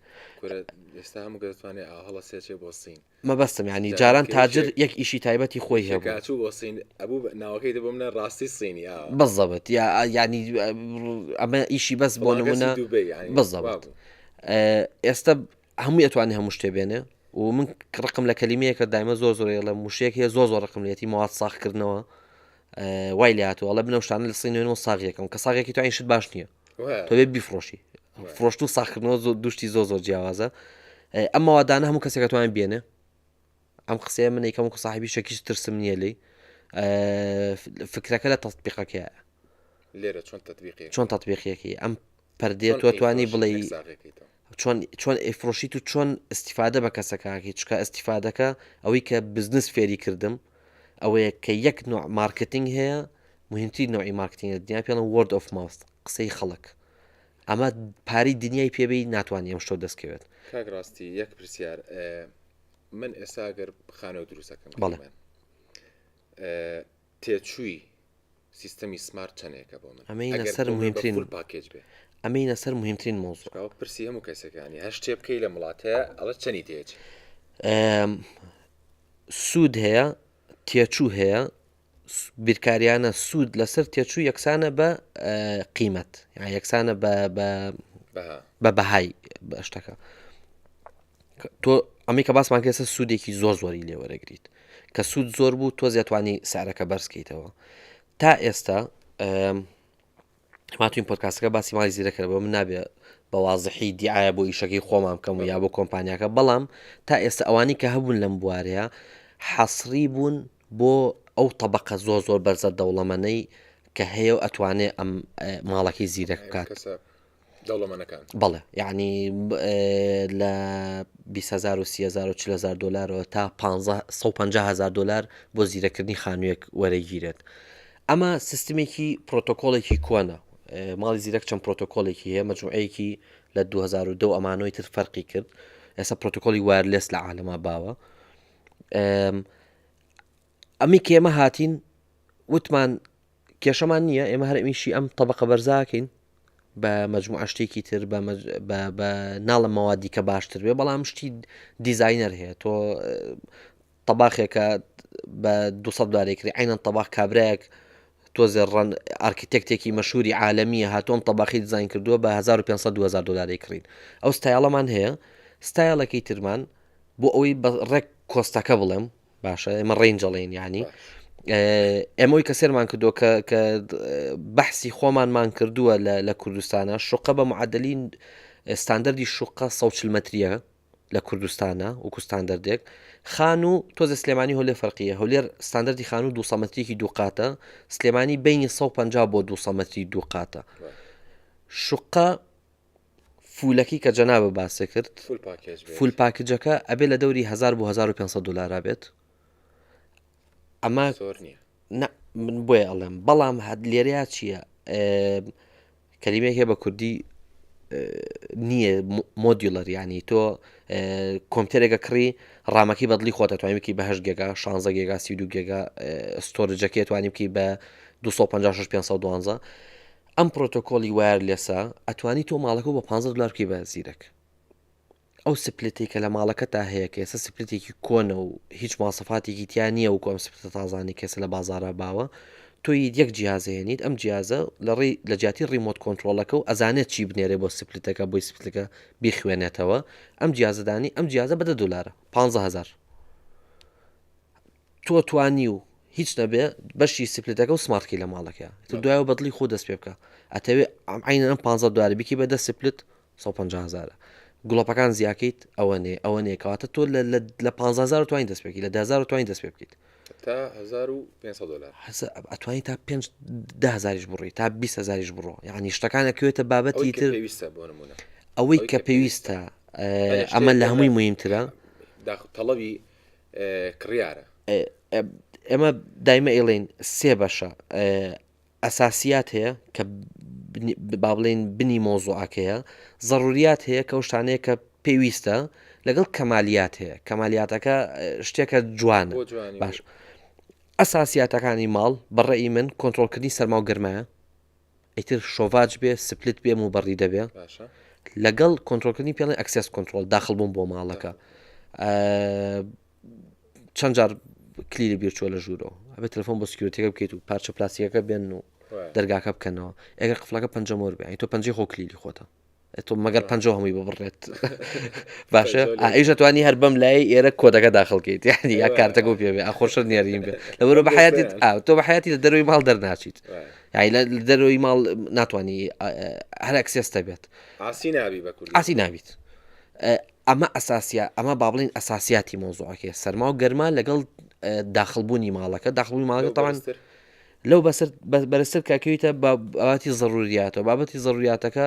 Speaker 1: ئێستا هەموو دەتوانێت هەڵە سێچێ بۆ سین
Speaker 2: مەبەستم ینی جاران تاجر یەک ئیشی تایبەتی خۆی
Speaker 1: هەبوو بۆ سین ئەبوو ناوەکەی دەبم نە ڕاستی سینی
Speaker 2: بزەبت یا ینی ئەمە ئیشی بەس بۆ نمونە بزەبت ئێستا هەمووی ئەتوانێ هەموو شتێ بێنێ و من ڕقم لە کەلیمەیەکە دایمە زۆر زۆر ئەڵێم وشەیەک هەیە زۆر زۆر ڕقم لێتی مواد ساغکردنەوە وای لێ هاتووە ئەڵێ بنەو شتانە لە سینەوە ساغیەکەم کە ساغێکی تو شت باش نییە تۆ بێ بیفرۆشی فرۆشت و ساخکردنەوە زۆر دوشتی زۆر زۆر جیاوازە ئەم مەوادانە هەموو کەسێک توانێت بێنێ ئەم قسەیە من یکەم وەکو صاحبی شەکیش ترسم نییە لی فکرەکە لە تەطبیقەکەیە
Speaker 1: لێرە چۆن تطبیقی
Speaker 2: چۆن تطبیقیەکەی ئەم پەردەیە تۆ توانی بڵێ چۆن چۆن ئەیفرۆشیت و چۆن ئیسیفادە بە کەسەکەکی چکە ئیسیفادەکە ئەوەی کە بزنس فێری کردم ئەوەیە کە یەک نوع مارکتینگ هەیە مهمترین نوعی مارکتینگ لە دنیا پێڵن word of mouth قسەی خەڵک ئەمە پارەی دنیای پێبی ناتوانانی ئەم شتۆ دەستکەوێت
Speaker 1: کاک ڕاستی یەک پرسیار من ئێستا گەر خانەوە دروستەکەم
Speaker 2: بەڵێ
Speaker 1: تێچووی سیستەمی smart چەنێکە بۆ من
Speaker 2: ئەمەینە سەر مهمترین
Speaker 1: package بێ
Speaker 2: ئەمەینە سەر مهمترین مۆزوع
Speaker 1: ئەوە پرسی هەموو کەسەکانی هەر شتێ بکەی لە وڵاتەیە ئەڵە چەنی تێچ
Speaker 2: سوود هەیە تێچوو هەیە بیرکاریانە سوود لەسەر تێچوو یەکسانە بە قیمەت یان یەکسانە بە بە. بە بەهای بە شتەکە تۆ ئەمەی کە باسمان کەسە سوودێکی زۆر زۆری لێوەرەگریت کە سوود زۆر بوو تۆ زیاتوانی سعرەکە بەرزکەیتەوە تا ئێستا ماتوین پۆدکاستەکە باسی ماڵی زیرەکە بۆ من نابێ بە وازحی دیعاە بۆ ئیشەکەی خۆمان بکەم و یا بۆ کۆمپانیاکە بەڵام تا ئێستا ئەوانی کە هەبوون لەم بوارەیە حەسری بوون بۆ ئەو تەبقە زۆر زۆر بەرزە دەوڵەمەنەی کە هەیە و ئەتوانێ ئەم ماڵەکەی زیرەک بکات
Speaker 1: دەوڵەمەنەکان.
Speaker 2: بەڵێ یعنی لە 20هزار و 30هزار و 40هزار دلارەوە تا 150هزار دلار بۆ زیرەکردنی خانوویەک وەرەگیرێت ئەمە سیستمێکی پرۆتۆکۆڵێکی کۆنە ماڵی زیرەک چەند پرۆتۆکۆلێکی هەیە مەجموعەیەکی لە 2002 ئەمانەوەی تر فەرقی کرد ئێستا پرۆتۆکۆلی wireless لە عالەما باوە ئەمی کێمە هاتین وتمان کێشەمان نییە ئێمە هەر ئەمیشی ئەم تەبقە بەرزاکەین بە مەجموعە شتێکی تر بە ناڵە مەوادی کە باشتر بێ بەڵام شتی دیزینەر هەیە تۆ تەباخێکە بە 200 دلارێکری عینەن تەباخ کابراەک تۆزێ ڕەن ئارکیتێکتێکی مەشهوری عالەمیە هاتۆم تەباخی دیزین کردووە بە 1500 2000 دلاری کڕین ئەو ستایڵەمان هەیە ستایلەکەی ترمان بۆ ئەوەی بە ڕێک cost ەکە بڵێم باشە ئێمە range ئەڵێین یعنی ئێمەی کە سێرمان کردووە کە کە بەحسی خۆمانمان کردووە لە کوردستانە شوقە بە معدلین ستاندەردی شوقە 140 متریە لە کوردستانە وەکو ستاندەردێک خانوو تۆزە سلێمانی هەولێر فەرقیە هەولێر ستاندەردی خانوو 200 مترێکی دوو قاتە سلێمانی بینی 150 بۆ 200 متری دوو قاتە شوقە full ەکەی کە جەنابە باسی کرد full package ەکە ئەبێ لە دەوری 1000 بۆ 1500 دلارا بێت ئەمە
Speaker 1: زۆر نییە
Speaker 2: من بۆیە ئەڵێم بەڵام هەد لێرەیا چییە؟ کەلیمەیەک هەیە بە کوردی نییە modular ینی تۆ کۆمپیوتەرێکە کڕی RAM ەکەی بەدڵی خۆتە توانی بکی بە 8 گێگا 16 گێگا 32 گێگا storage ەکەی توانی بکی بە 256 512 ئەم پرۆتۆکۆلی wireless ە ئەتوانی تۆ ماڵەکە بە 15 دلار بکەی بە زیرەک ئەو split ەی کە لە ماڵەکەتا هەیە کە ئێستا split ێکی کۆنە و هیچ مواسەفاتێکی تیا نییە وەکو ئەم split ە تازانەی کە ئێستا لە بازاڕا باوە تۆ یت یەک جیهاز هێنیت ئەم جیازە لە ڕێی لە جیاتی remote control ەکە و ئەزانێت چی بنێرێ بۆ split ەکە بۆی split ەکە بیخوێنێتەوە ئەم جیازەدانی ئەم جیازە بە دە دۆلارە 15000 تۆ توانی و هیچ نەبێ بەشی split ەکە و smart ەکەی لە ماڵەکە تۆ دوایەوە بەدڵی خۆ دەست پێ بکە ئەتەوێ ئەم عینەن ئەم 15 دلاری بیکی بە دە split 150 هەزارە گوڵەپەکان زیاکەیت ئەوە نێ ئەوە نێ کەواتە تۆ لە 15000 توانین دەست پێکی لە 10000 توانین دەست پێ بکەیت
Speaker 1: تا 1500 دلار
Speaker 2: ئەتوانی تا 5 هزاریش بڕی تا 20 هزاریش بڕۆ یعنی شتەکان ئەکەوێتە بابەتی تر
Speaker 1: پێویستە بۆ نمونە
Speaker 2: ئەوەی کە پێویستە ئەمە لە هەمووی مهمترە
Speaker 1: تەڵەبی کڕیارە
Speaker 2: ئێمە دایمە ئیڵین سێ بەشە ئەساسیات هەیە کە با بڵێین بنی مەوزوعەکەیە، زەروریات هەیە کە ئەو شتانەیە کە پێویستە، لەگەڵ کەمالیات هەیە، کەمالیاتەکە شتێکە جوانە باش. ئەساسیاتەکانی ماڵ بە ڕێی من کۆنترۆڵکردنی سەرما و گەرمایە، ئیتر شۆڤاج بێ split بێ موبەڕی دەبێ لەگەڵ کۆنترۆڵکردنی پێڵێن access control داخل بوون بۆ ماڵەکە. چەند جار کلیلی بیر چوە لە ژوورەوە ئەبێت تەلەفۆن بۆ security ەکە بکەیت و پارچە پلاستیکەکە بێن و دەرگاکە بکەنەوە ئەگەر قفلەکە پەنجەمۆر بێ تۆ پەنجەی خۆ کلیلی خۆتە تۆ مەگەر پەنجە هەمووی ببڕێت باشە ئایشە توانی هەر بەم لای ئێرە کۆدەکە داخڵکەیت یعنی یا کارتەکە و پێ بێ ئاخۆشە نێرین بێ لەبەرە بە حیاتی تۆ بە حیاتی لە دەروی ماڵ دەرناچیت یعنی لە دەروی ماڵ ناتوانانی هەر access ت بێت
Speaker 1: ئاسی نابی بە
Speaker 2: ئاسی نابیت ئەمە ئەساسیە ئەمە با بڵێین ئەساسیاتی مەوزوعەکەیە سەرما و گەرما لەگەڵ داخڵبوونی ماڵەکە داخڵبوونی ماڵەکە تاوان لەو بەسەر بەرزتر کاکەویتە بابەتی زەڕوریاتەوە بابەتی زەڕوریاتەکە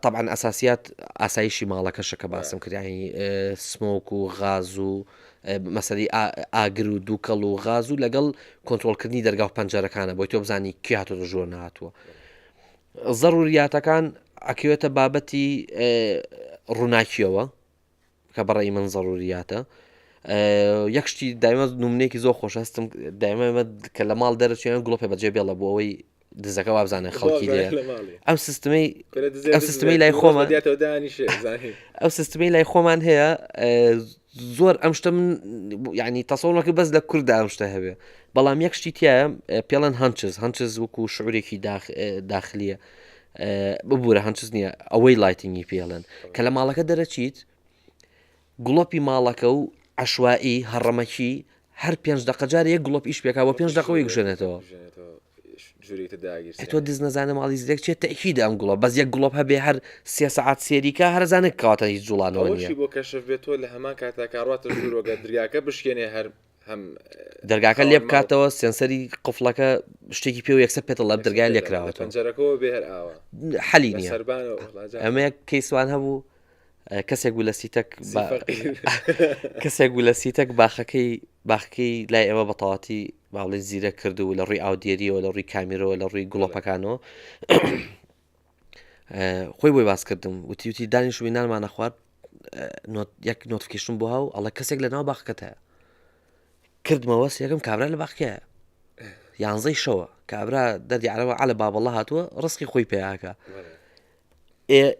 Speaker 2: طبعا ئەساسیات ئاسایشی ماڵەکەشە کە باسم کردیانی smoke و غاز و مەسەری ئاگر و دووکەڵ و غاز و لەگەڵ کۆنترۆڵکردنی دەرگا و پەنجەرەکانە بۆی تۆ بزانی کێ هاتۆتە ژوور نهاتووە زەڕوریاتەکان ئەکەوێتە بابەتی ڕووناکیەوە کە بەڕێی من زەڕوریاتە یەک شتی دایمە نمونێکی زۆر خۆش هەستم دایمە کە لە ماڵ دەرەچێن گڵۆپێ بەجێ بێڵە بۆ ئەوەی دزەکە وابزانێ خەڵکی لێ ئەم سیستمەی ئەم سیستمەی لای خۆمان ئەو سیستمەی لای خۆمان هەیە زۆر ئەم شتە من یعنی تەسەوڕ بەس لە کووردا ئەم شتە هەبێ بەڵام یەک شتی تایە پێڵەن hunches hunches وەکو شعورێکی داخلیە. ببوورە هەنچز نییە ئەوەی lighting ی پێڵێن کە لە ماڵەکە دەرەچیت گڵۆپی ماڵەکە و عشوایی هەڕەمەکی هەر پێنج دقە جار یەک گڵۆپ ئیش پێکا بۆ پێنج دقەوەی گوشێنێتەوە تۆ دز نەزانە ماڵی زیرەک چێت تەکید ئەم گوڵە بەس یەک گڵۆپ هەبێ هەر سێ سەعات سێریکە هەرزانێک کەواتە هیچ جوڵانەوە
Speaker 1: نیە بۆ کەشف بێت تۆ لە هەمان کاتا کاڕاتە ژوورۆگە درگاکە بشکێنێ هەر هەم
Speaker 2: دەرگاکە لێ بکاتەوە سێنسەری قفڵەکە شتێکی پێ یەکسەر پێتە لە دەرگای لێکراوەتەوە
Speaker 1: پەنجەرەکەەوە بێ هەر ئاوا
Speaker 2: حەلی نییە ئەمە کەیسوان هەبوو کەسێک بوو لە سیتەک کەسێک بوو لە سیتەک باخەکەی باخەکەی لای ئێمە بەتەواتی باڵی زیرە کرد و لە ڕووی ئاودێریەوە لە ڕووی کامیرەوە لە ڕووی گوڵۆپەکانەوە خۆی بۆی باس کردم وتی وتی دانیشوی نانمانە خوارد یەک notification بۆ هاو ئەڵە کەسێک لە ناو باخەکەت هەیە کردمەوە سێکم کابرا لە باخەکەیە یانزەی شەوە کابرا دەردی عرەوە عە لە بابەڵە هاتووە ڕسقی خۆی پیاکە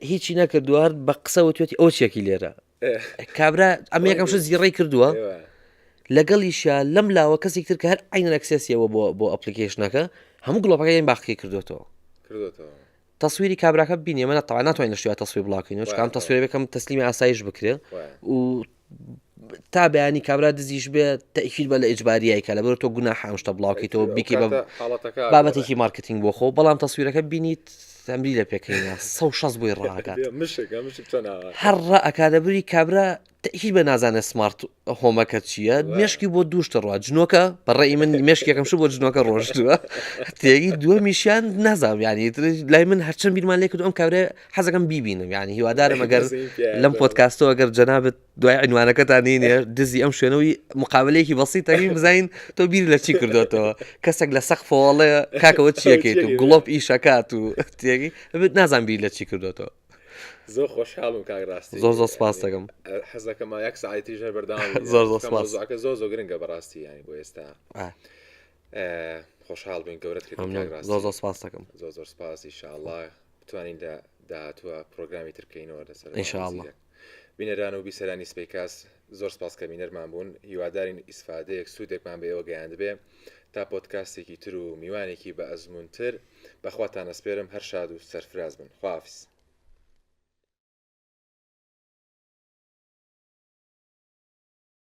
Speaker 2: هیچی نەکردووە هەر بە قسە وتوێتی ئەو چێکی لێرە کابرا ئەم یەکەم شت زیڕەی کردووە لەگەڵیشە لەم لاوە کەسێک تر کە هەر عینەن access یەوە بۆ بۆ application ەکە هەموو گڵۆپەکەیان باخەکەی کردوێتەوە
Speaker 1: کردوێتەوە
Speaker 2: تەسویری کابراکە بینی ئەمە تەوا ناتوانین لە شوێ تەسویر بڵاوکەینەوە چونکە ئەم تەسویرە بێکەم تەسلیمی ئاسایش بکرێ و تا بەیانی کابرا دزیش بێ تەئکید بە لە ئیجباریای کە لەبەر تۆ گوناح ئەم شتە بڵاوکەیتەوە بیکەی بە بابەتێکی مارکتینگ بۆ خۆ بەڵام تەسویرەکە بینیت ئەمری لە پێکەینە 160 بۆی ڕاکات هەر ڕا ئەکا لەبری کابرا تەئکید بە نازانێ smart home ەکە چییە مێشکی بۆ دووشتە ڕوا جنۆکە بە ڕێی من مێشکی یەکەم شت بۆ جنۆکە ڕۆشتووە تێگی دووەمیشیان نازانم یعنی لای من هەرچەند بیرمان لێ کردو ئەم کابرا حەزەکەم بیبینم یعنی هیوادارم ئەگەر لەم پۆدکاستەوە گەر جەنابت دوای عنوانەکەتان نینێ دزی ئەم شوێنەوەی مقابلەیەکی بەسیت تەکەین بزانین تۆ بیر لە چی کردوێتەوە کەسێک لە سەقفەوەڵێ کاکەوە چیەکەیت و گڵۆپ ئیشەکات و تێگی نازان بیر لە چی کردوێتەوە
Speaker 1: زۆر خۆشحاڵم کاک ڕاستی
Speaker 2: زۆر زۆر سپاس دەکەم
Speaker 1: حەزەکەم یەک ساعتی تریش هەر بەردەوام
Speaker 2: زۆر زۆر سپاس
Speaker 1: زۆر زۆر زۆر گرنگە بەڕاستی ینی بۆ ئێستا خۆشحاڵ بین گەورەت کرد
Speaker 2: زۆر زۆر سپاس دەکەم
Speaker 1: زۆر زۆر سپاس ئینشاءاللە بتوانین لە داهاتووە پرۆگرامی تر بکەینەوە لەسەر
Speaker 2: ئینشاءاللە
Speaker 1: بینەران و بیسەرانی سپەیکاس زۆر سپاس کە بینەرمان بوون هیوادارین ئیسفادەیەک سوودێکمان بە ئێوە گەیاندبێ تا پۆدکاستێکی تر و میوانێکی بە ئەزموونتر بەخواتان ئەسپێرم هەر شاد و سەرفراز بن خواحافیز.